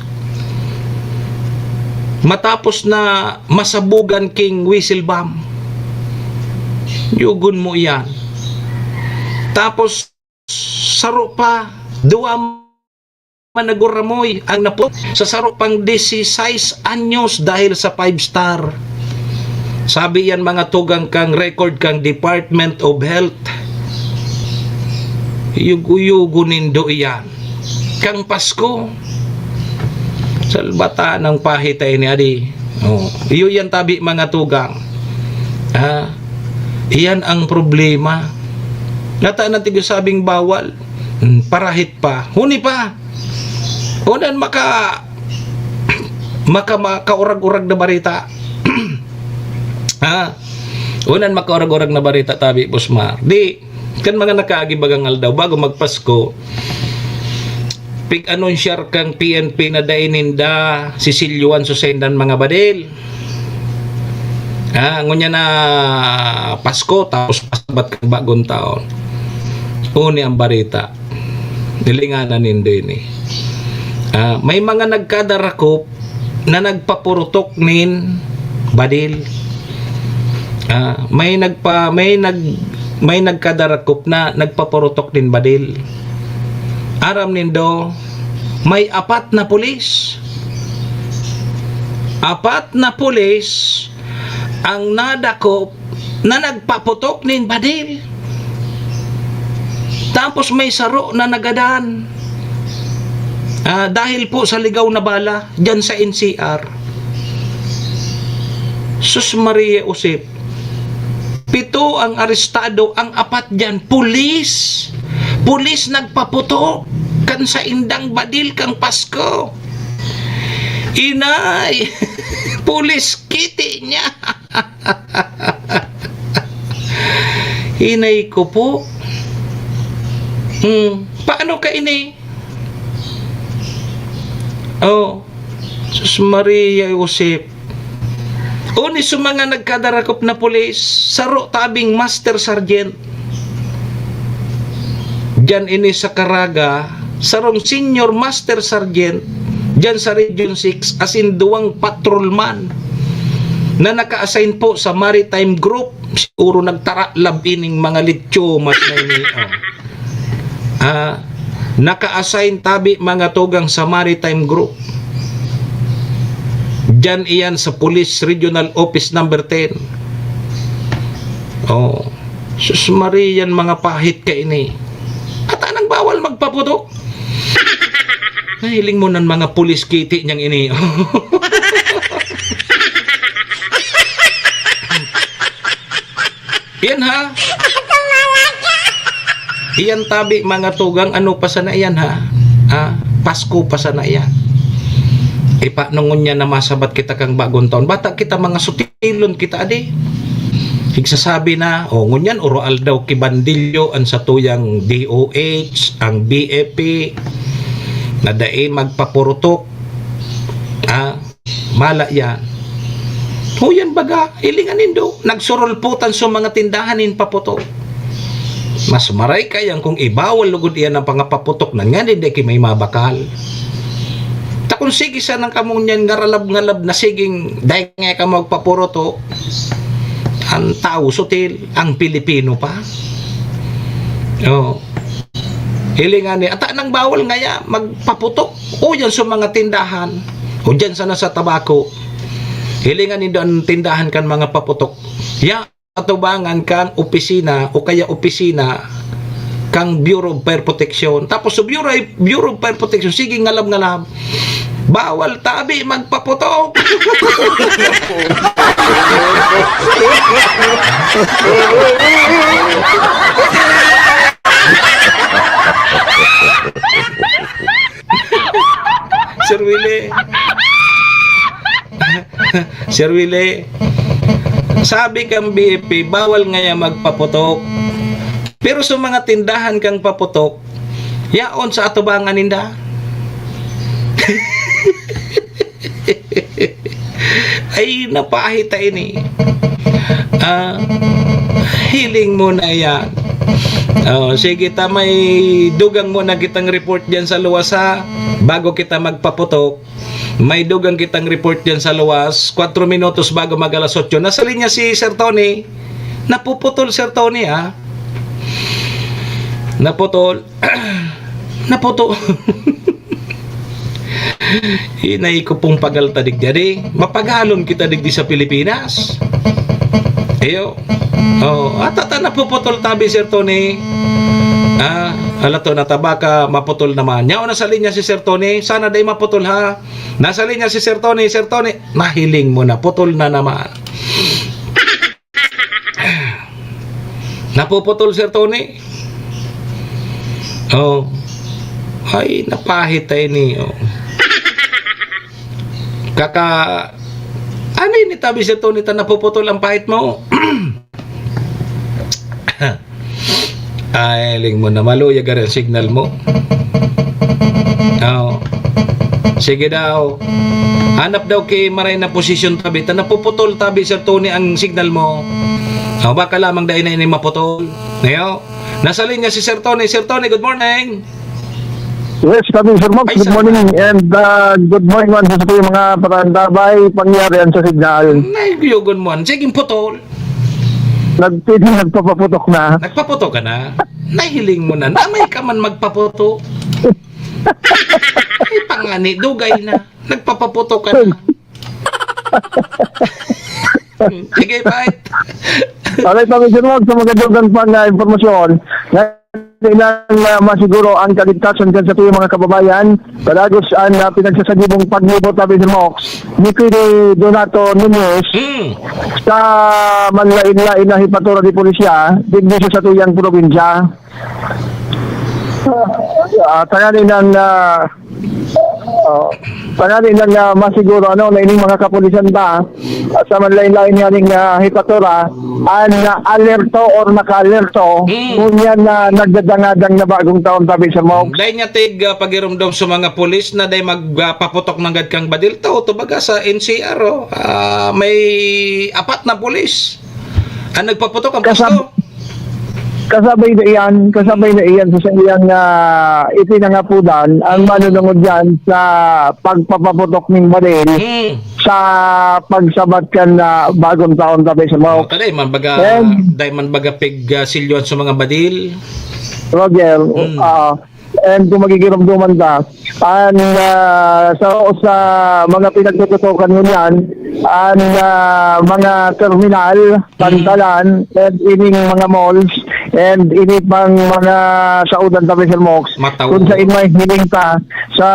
Matapos na masabugan king whistle bomb. Yugon mo iyan. Tapos, saro pa, duwa man na guramoy ang napu-, sa saro pang disisais anyos dahil sa five star. Sabi yan mga tugang kang record kang Department of Health. Yugo-yugo nindo iyan. Kang Pasko, salbata ng pahita ini, adi. Oh, iyo yan tabi mga tugang. Ha? Iyan ang problema. Nata na tigosabing bawal. Hmm, parahit pa. Huni pa. Unan maka, maka, makaurag-urag na barita. Ha? Unan makaurag-urag na barita, tabi, Boss Mar. Di, kan mga nakaagi bagang aldaw, bago magpasko, pig-anunsyar kang P N P na dai ninda sisilyuan sa saindan mga badil. Ah, ngunyan na Pasko, tapos pasabat kang bagong taon. Uni ang barita. Nilinganan nindo ini. Ah, may mga nagkadarakop na nagpapurutok nin badil. Ah, may nagpa-, may nag-, may nagkadarakop na nagpapurutok nin badil. Aram nindo, may apat na pulis. Apat na pulis ang nadakop na nagpaputok nin badil. Tapos may saro na nagadan. Ah, dahil po sa ligaw na bala dyan sa N C R. Sus Maria Josep. Pito ang arestado, ang apat dyan, pulis. Pulis nagpaputok kan saindang badil kang Pasko. Inay, pulis kiti niya. Inay ko po. Hmm, paano ka ini? Oh, Sus Maria Josep. Uni sa mga nagkadarakop na pulis, saro tabing master sergeant. Diyan ini sa Caraga, sarong senior master sergeant diyan sa Region six, asin duwang patrolman na naka-assign po sa Maritime Group. Siguro nagtaralab ining mga litsumas na ini, oh. Ah, naka-assign tabi, mga tugang, sa Maritime Group. Diyan iyan sa Police Regional Office Number ten. Oh. Sus Marian, mga pahit ka ini. At anang bawal magpaputok? Nahiling mo nan mga pulis kiti niyang ini. Yan ha? Iyan tabi, mga tugang, ano pa sana iyan ha? Ah, Pasko pa sana iyan. Ipa, ngunyan na masabat kita kang bagong taon. Bata kita, mga sutilon kita, adi. Igsasabi na, o ngunyan, oro aldaw kibandilyo an satuyang D O H, ang B F P, na dai magpapurutok. Ah, mala yan. Huyan baga, hilingan nindo, nagsurulputan sa mga tindahan nin paputok. Mas maray kayan kung ibawal lugod iyan ang pangapaputok na nga, hindi ki may mabakal. Ta kung sige sanang kamo niyan ngaralab-ngalab na siging dai nga kamo magpapurutok, ang tao sutil, ang Pilipino pa. Oh. Hilingan ni, ata nang bawal ngaya magpaputok. O yan sa mga tindahan. O dyan sana sa tabako. Hilingan nindo ang tindahan kan mga paputok. Ya, atubangan kang opisina o kaya opisina kang Bureau of Fire Protection. Tapos sa Bureau, Bureau of Fire Protection, sige ngalab-ngalab. Bawal tabi magpaputok. Sir Willie. Sir Willie, sabi kang B F P, bawal ngaya magpaputok. Pero sa mga tindahan kang paputok, yaon sa atubangan ninda. Ay, napahita ini. Ah, hiling mo na yan. Oh, sige ta, may dugang mo na kitang report dyan sa luwas, ha? Bago kita magpaputok, may dugang kitang report dyan sa luwas. Kwatro minutos bago mag alas otso. Nasa linya si Sir Tony. Napuputol, Sir Tony, ha? Naputol. Naputol. Hinay ko pong pagalta digdi, adi. Mapagalon kita digdi sa Pilipinas. Iyo. Oh, ata ta napuputol tabi, Sir Tony. Ah, alato na ta, baka maputol naman. Yaon na sa linya si Sir Tony. Sana dai maputol, ha. Nasa linya si Sir Tony. Sir Tony, nahiling mo na. Putol na naman. Napuputol, Sir Tony. Oh. Ay, napahit tayo ni, oh. Kaka-, ano yun, tabi, Sir Tony, ta napuputol ang pahit mo? Ay, ling mo na, maluyag ka rin signal mo. Oo. Sige daw. Hanap daw ki maray na posisyon tabi. Ta napuputol tabi, Sir Tony, ang signal mo. O, baka lamang dahil na ini maputol. Ngayon, nasa linya si Sir Tony. Sir Tony, good morning. Yes, kami, Sir Mark. Ay, good morning. And, ah, good morning man sa mga parantabay, pangyarihan sa signal. Ay, good morning. Sige, putol. Nagpidi, nagpapaputok na. Nagpaputok ka na? Nahiling mo na. Namay ka man magpaputok. Ay, pangani, dugay na. Nagpapaputok ka na. Sige, bye. Alright, Panginoon, sa mga dugang pang, ah, impormasyon, na ilang, ah, masiguro ang kaligtasan kan sa tuyong mga kababayan, padagos ang, ah, pinagsasagibong paglibot, Panginoon, ni Pidi Donato Nunez Hmm. sa manlain-lain na hipatura di pulisya, digdi sa satuyang probinsya. Ah, tanganing, ah, ah, tanganing, ah, masiguro, ano, na ining mga kapulisan ba, ah, sa manlain-lain nga ning, ah, hipatura, ah, na alerto or naka-alerto, Mm. ngunyan na nagdadangadang na bagong taon, tabi sa Mok. Dai niya tig, ah, pagirumdom sa mga pulis na dai mag, ah, paputok nanggad kang badil tao, to baga sa N C R, oh, ah, may apat na pulis. Ang nagpaputok ang Kasab- pusto. Kasabay na iyan, kasabay na iyan sa saiyang, ah, ipinangapodan ang manunungod diyan sa pagpapaputok nin baril Hmm. sa pagsabat kan, ah, bagong taon, Tabi sa Oh, Mao. Taday man baga, And day man baga pig, ah, silyuhan sa mga badil. Roger, Hmm. ah, and kung magigiromdoman ta, an, ah, sa, sa mga pinagtututukan ngunyan, an, ah, mga terminal, Mm. pantalan, and ining mga malls, and ini pang mga saudan ta, Mister Mox, Matawo. Kung sa imay hiling ta sa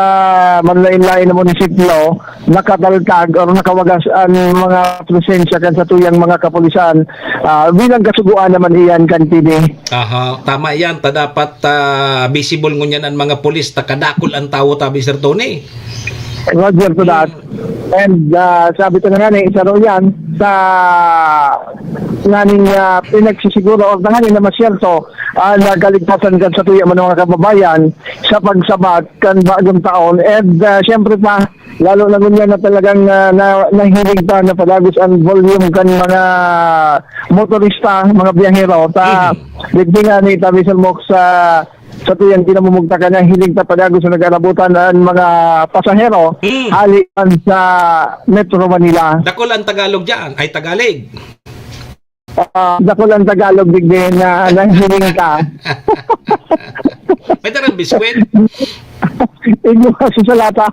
manlain-lain na munisipyo, nakataltag or nakawagas an mga presensya kan satuyang mga kapulisan, ah, bilang kasugoan naman iyan kan T V. Aha, tama yan. Ta dapat, ah, visible ngunyan an mga pulis, ta kadakul an tawo, tabi, Sir Tony. Roger to that. Mm. And, ah, sabi ko na nga ni, isa raw yan sa nganing, ah, pinagsisiguro or tanganing na masyerto, ah, na kaligtasan kan satuya man mga kababayan sa pagsabat kan bagong taon. And, ah, siyempre pa, lalo na ngunyan na talagang, ah, na, nahilig pa na padagos ang volume kan mga motorista, mga biyahero. Ta, Mm. digdi nga ni Tabi Salmok sa, sa tuyang kinamumugtakan na hiling ta padagos na nag-aarabutan ang mga pasahero Mm. hali man sa Metro Manila. Dakul ang Tagalog dyan. Ay, Tagalig. Ah, dakul ang Tagalog, digdi na nahiling ka. May darang biskwit? Inyo kasi sa lata.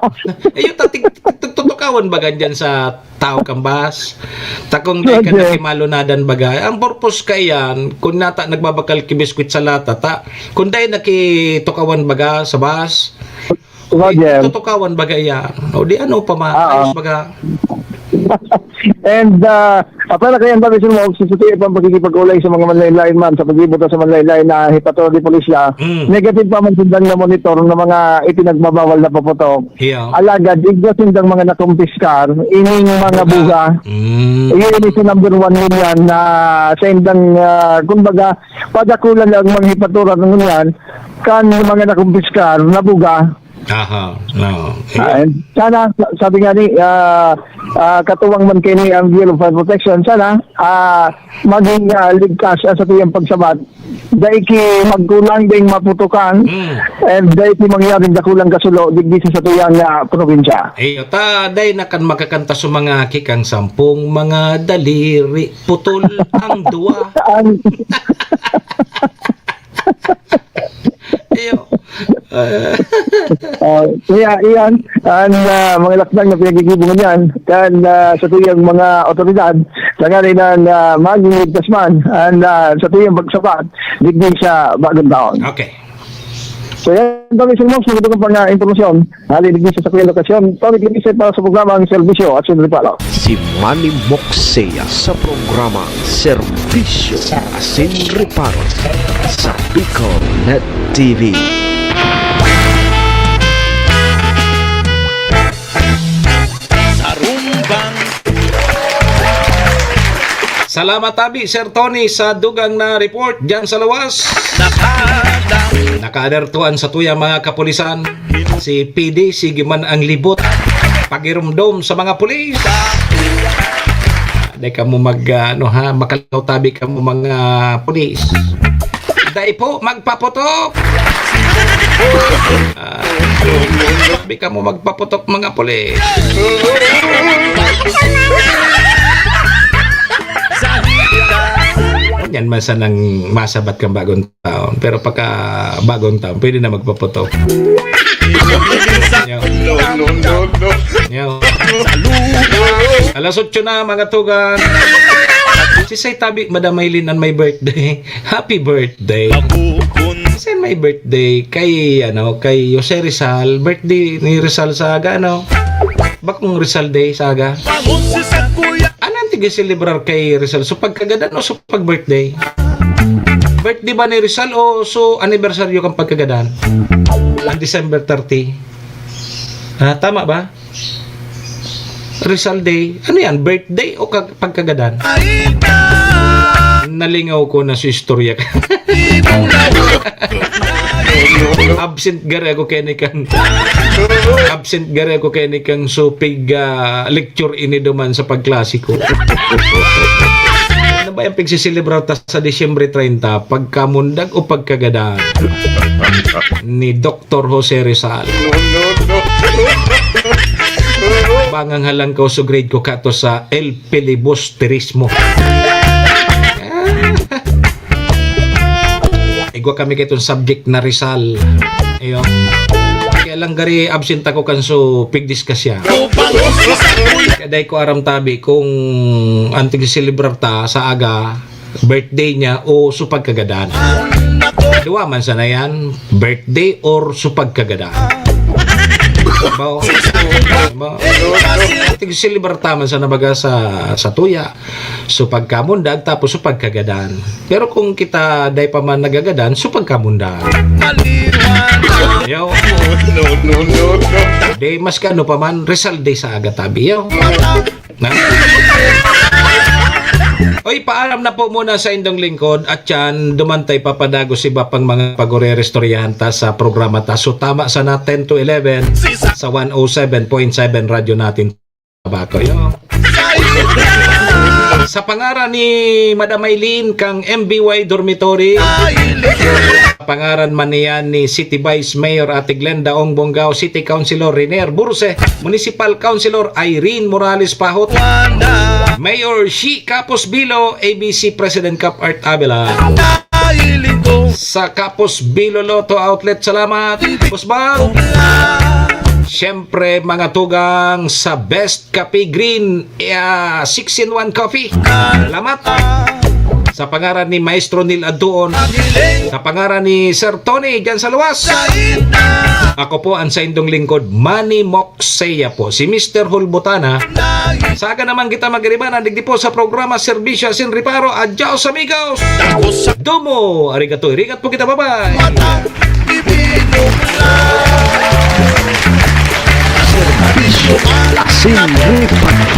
Eh, yung tatig-, tutukawan baga dyan sa tao kan bus? Ta kung dai ka Roger. nakimalunadan baga. Ang purpose kaiyan, kung nata nagbabakal ki biskwit sa lata, ta, kung dai nakitukawan baga sa bus, Roger. Tutukawan baga iyan. O di ano pa ma-, Oo. ayos baga. And, ah, apala kaya ang dami sa mga opisina, sa tuyo pang pakikipag-ulay sa mga manlain-lain man, sa pag-ibot sa manlain-lain na hipatro di pulisya, Mm. negative pa man sindang na monitor ng mga ipinagbabawal na paputok. Yeah. Alagad, igwa sindang mga nakumpiskar, ining mga Buga. buga. Mm. Iyon yung number one ngunyan na sa indang, ah, kumbaga, padakulan lang mga hipatura ngunyan, kan mga nakumpiskar na buga. Aha, oo. Ah, Ayun. and sana, sa-, sabi nga ni, ah, ah, katuwang man kini ang Bureau of Fire Protection, sana, ah, maging, ah, ligtas ang satuyang pagsabat. Dai ki magkulang ding maputukan, Mm. and dai ki mangyaring dakulang kasulo digdi sa satuyang, ah, probinsya. Iyo, ta, dai na kan makakanta sa mga kikang sampung mga daliri, putol ang duwa. Ang Iyo. Ah. Ah, kaya iyan, ang, ah, mga lakdang na pinaggigibo ngunyan, kan, ah, sa tuyang mga otoridad, tanganing na, ah, maging ligtas man, ang, ah, sa tuyang pagsabat, digdi sa bagong taon. Okay. So, yan, Tony Silmos, sa mga pang, ah, impormasyon. Hali digdi sa sakuyang lokasyon, Tony Felice para sa programa ang Serbisyo at Sinripalo. Si Manny Moxea sa programa Serbisyo Asin Reparo sa Bicol Net T V. Sa Rumbang. Salamat, tabi, Sir Tony, sa dugang na report dyan sa lawas. Nakadam. Nakadertuan sa tuyang mga kapulisan. Si P D, sige man ang libot. Pagirumdom sa mga pulis. Dai kamo mag, ah, ano ha, makalaw tabi kamo mga pulis. Dai po magpaputok. Ah, dai kamo magpaputok, mga pulis. Yan man sanang masabat kan bagong taon. Pero pagka bagong taon, pwede na magpaputok. Yo. No, no, no, no. Yo. Alas otso na, mga tugang. Si Say Tabi, Madam Maylin, an may birthday. Happy birthday. Mabukon. Kasi may birthday kay, ano, kay Jose Rizal. Birthday ni Rizal sa Aga, ano? Bakong Rizal Day sa Aga. Pangutsi sa kuya. Ano ang tigiselebrar kay Rizal? So, pagkagadan o so, pag-birthday? Birthday ba ni Rizal o so anniversary kan pagkagadan? Ang December thirty. Ah, tama ba? Rizal Day. Ano yan? Birthday o kag-, pagkagadan? Ay, na. Nalingaw ko na sa istorya ka. Absent gari ako kay ni kan. Absent gari ako kay ni kang supig, ah, lecture ini duman sa pagklasiko. Ano Ay, ang pagsiselebrar ta sa Disyembre treinta, pagkamundag o pagkagadan ni Doktor Jose Rizal? Bangang halangkaw, so grade ko kato sa El Filibusterismo. Igwa kami kay itong subject na Rizal. Iyo. Kaya lang gari absent ako kan so pigdiskas siya. Kaya dai ko aram tabi kung anting selebrar ta sa aga, birthday niya o supag kagadan. Duwa man sana yan, birthday or supag kagadan. Ba, ba, tig-celebrate man sana baga sa, sa tuya. So, pagkamundag, tapos so pagkagadan. Pero kung kita dai pa man nagagadan, so pagkamundag. Yo. No, no, no, no. Di, mas kano pa man, Rizal Day sa aga tabi, yo. Na? Oy, paalam na po muna sa indong lingkod at yan, dumantay papadagos iba pang mga pagore-restoryahan ta sa programa ta. So, tama sana ten to eleven sa one oh seven point seven Radyo Natin. Bato, yo. Sa pangaran ni Madam Aileen kang M B Y Dormitory, sa pangaran man niyan ni City Vice Mayor Ate Glenda Ong Bonggao, City Councilor Renier Burse, Municipal Councilor Irene Morales Pahot, Mayor Shi Capos Bilo, A B C President Cap Art Avila. Sa Capos Bilo Lotto Outlet, salamat, Boss Bal. Siyempre, mga tugang sa Best Cafe Green, ah, six-in-one Coffee. Salamat. Sa pangaran ni Maestro Neil Adtuon, sa pangaran ni Sir Tony, dyan sa luwas. Ako po ang saindong lingkod, Manny Moxeya po, si Mister Hulbutana. Sa aga naman kita magiribanan, digdi po sa programa Serbisyo Asin Reparo. Adios, amigos! Domo! Arigato, irigat po kita, bye-bye! Serbisyo Asin Reparo.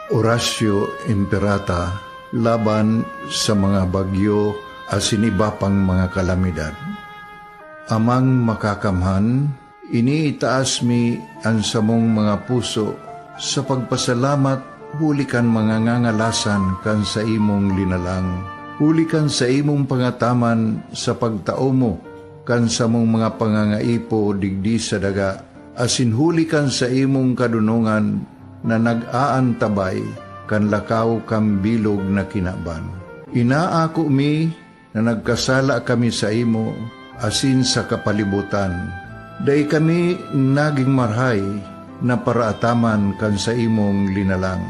Orasyo Imperata laban sa mga bagyo asin iba pang mga kalamidad. Amang Makakamhan, iniitaas mi an samong mga puso sa pagpasalamat huli kan mga ngangalasan kan saimong linalang, huli kan saimong pangataman sa pagtao mo kan samong mga pangangaipo digdi sa daga, asin huli kan saimong kadonongan na nag-aantabay kan lakaw kan bilog na kinaban. Inaako mi na nagkasala kami saimo asin sa kapalibotan. Dai kami nagin marahay na paraataman kan saimong linalang.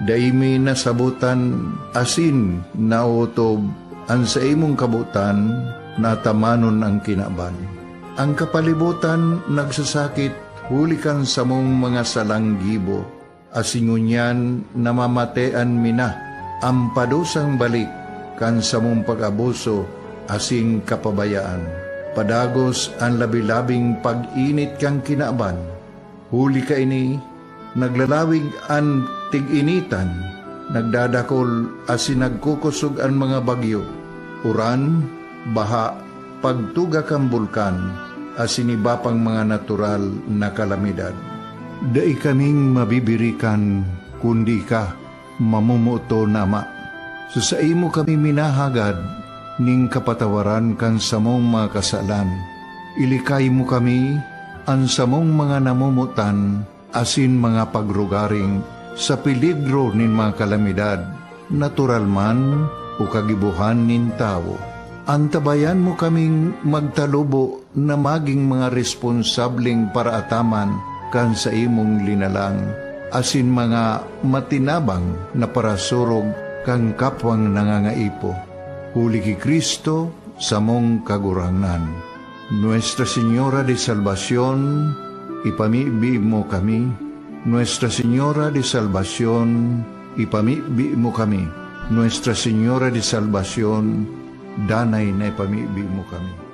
Dai mi nasabotan asin naotob an saimong kabotan na atamanon an kinaban. An kapalibotan nagsasakit huli kan samong mga salang gibo, asin ngunyan namamatean mi na an padusang balik kan samong pag-abuso asin kapabayaan. Padagos an labi-labing pag-init kan kinaban. Huli kaini, naglalawig an tig-initan, nagdadakol asin nagkukosog an mga bagyo, uran, baha, pagtuga kan bulkan, asin iba pang mga natural na kalamidad. Dai kaming mabibirikan, kundi ika, mamomoton na Ama. Sa saimo kami minahagad nin kapatawaran kan samong mga kasalan. Ilikay mo kami, an samong mga namomotan, asin mga pagrugaring sa peligro nin mga kalamidad, natural man o kagibohan nin tawo. Antabayan mo kaming magtalubo na magin mga responsableng paraataman kan saimong linalang, asin mga matinabang na parasurog kan kapwang nangangaipo. Huli ki Cristo, samong Kagurangnan. Nuestra Señora de Salvacion, ipamibi mo kami. Nuestra Señora de Salvacion, ipamibi mo kami. Nuestra Señora de Salvacion, danay na ipamibi mo kami.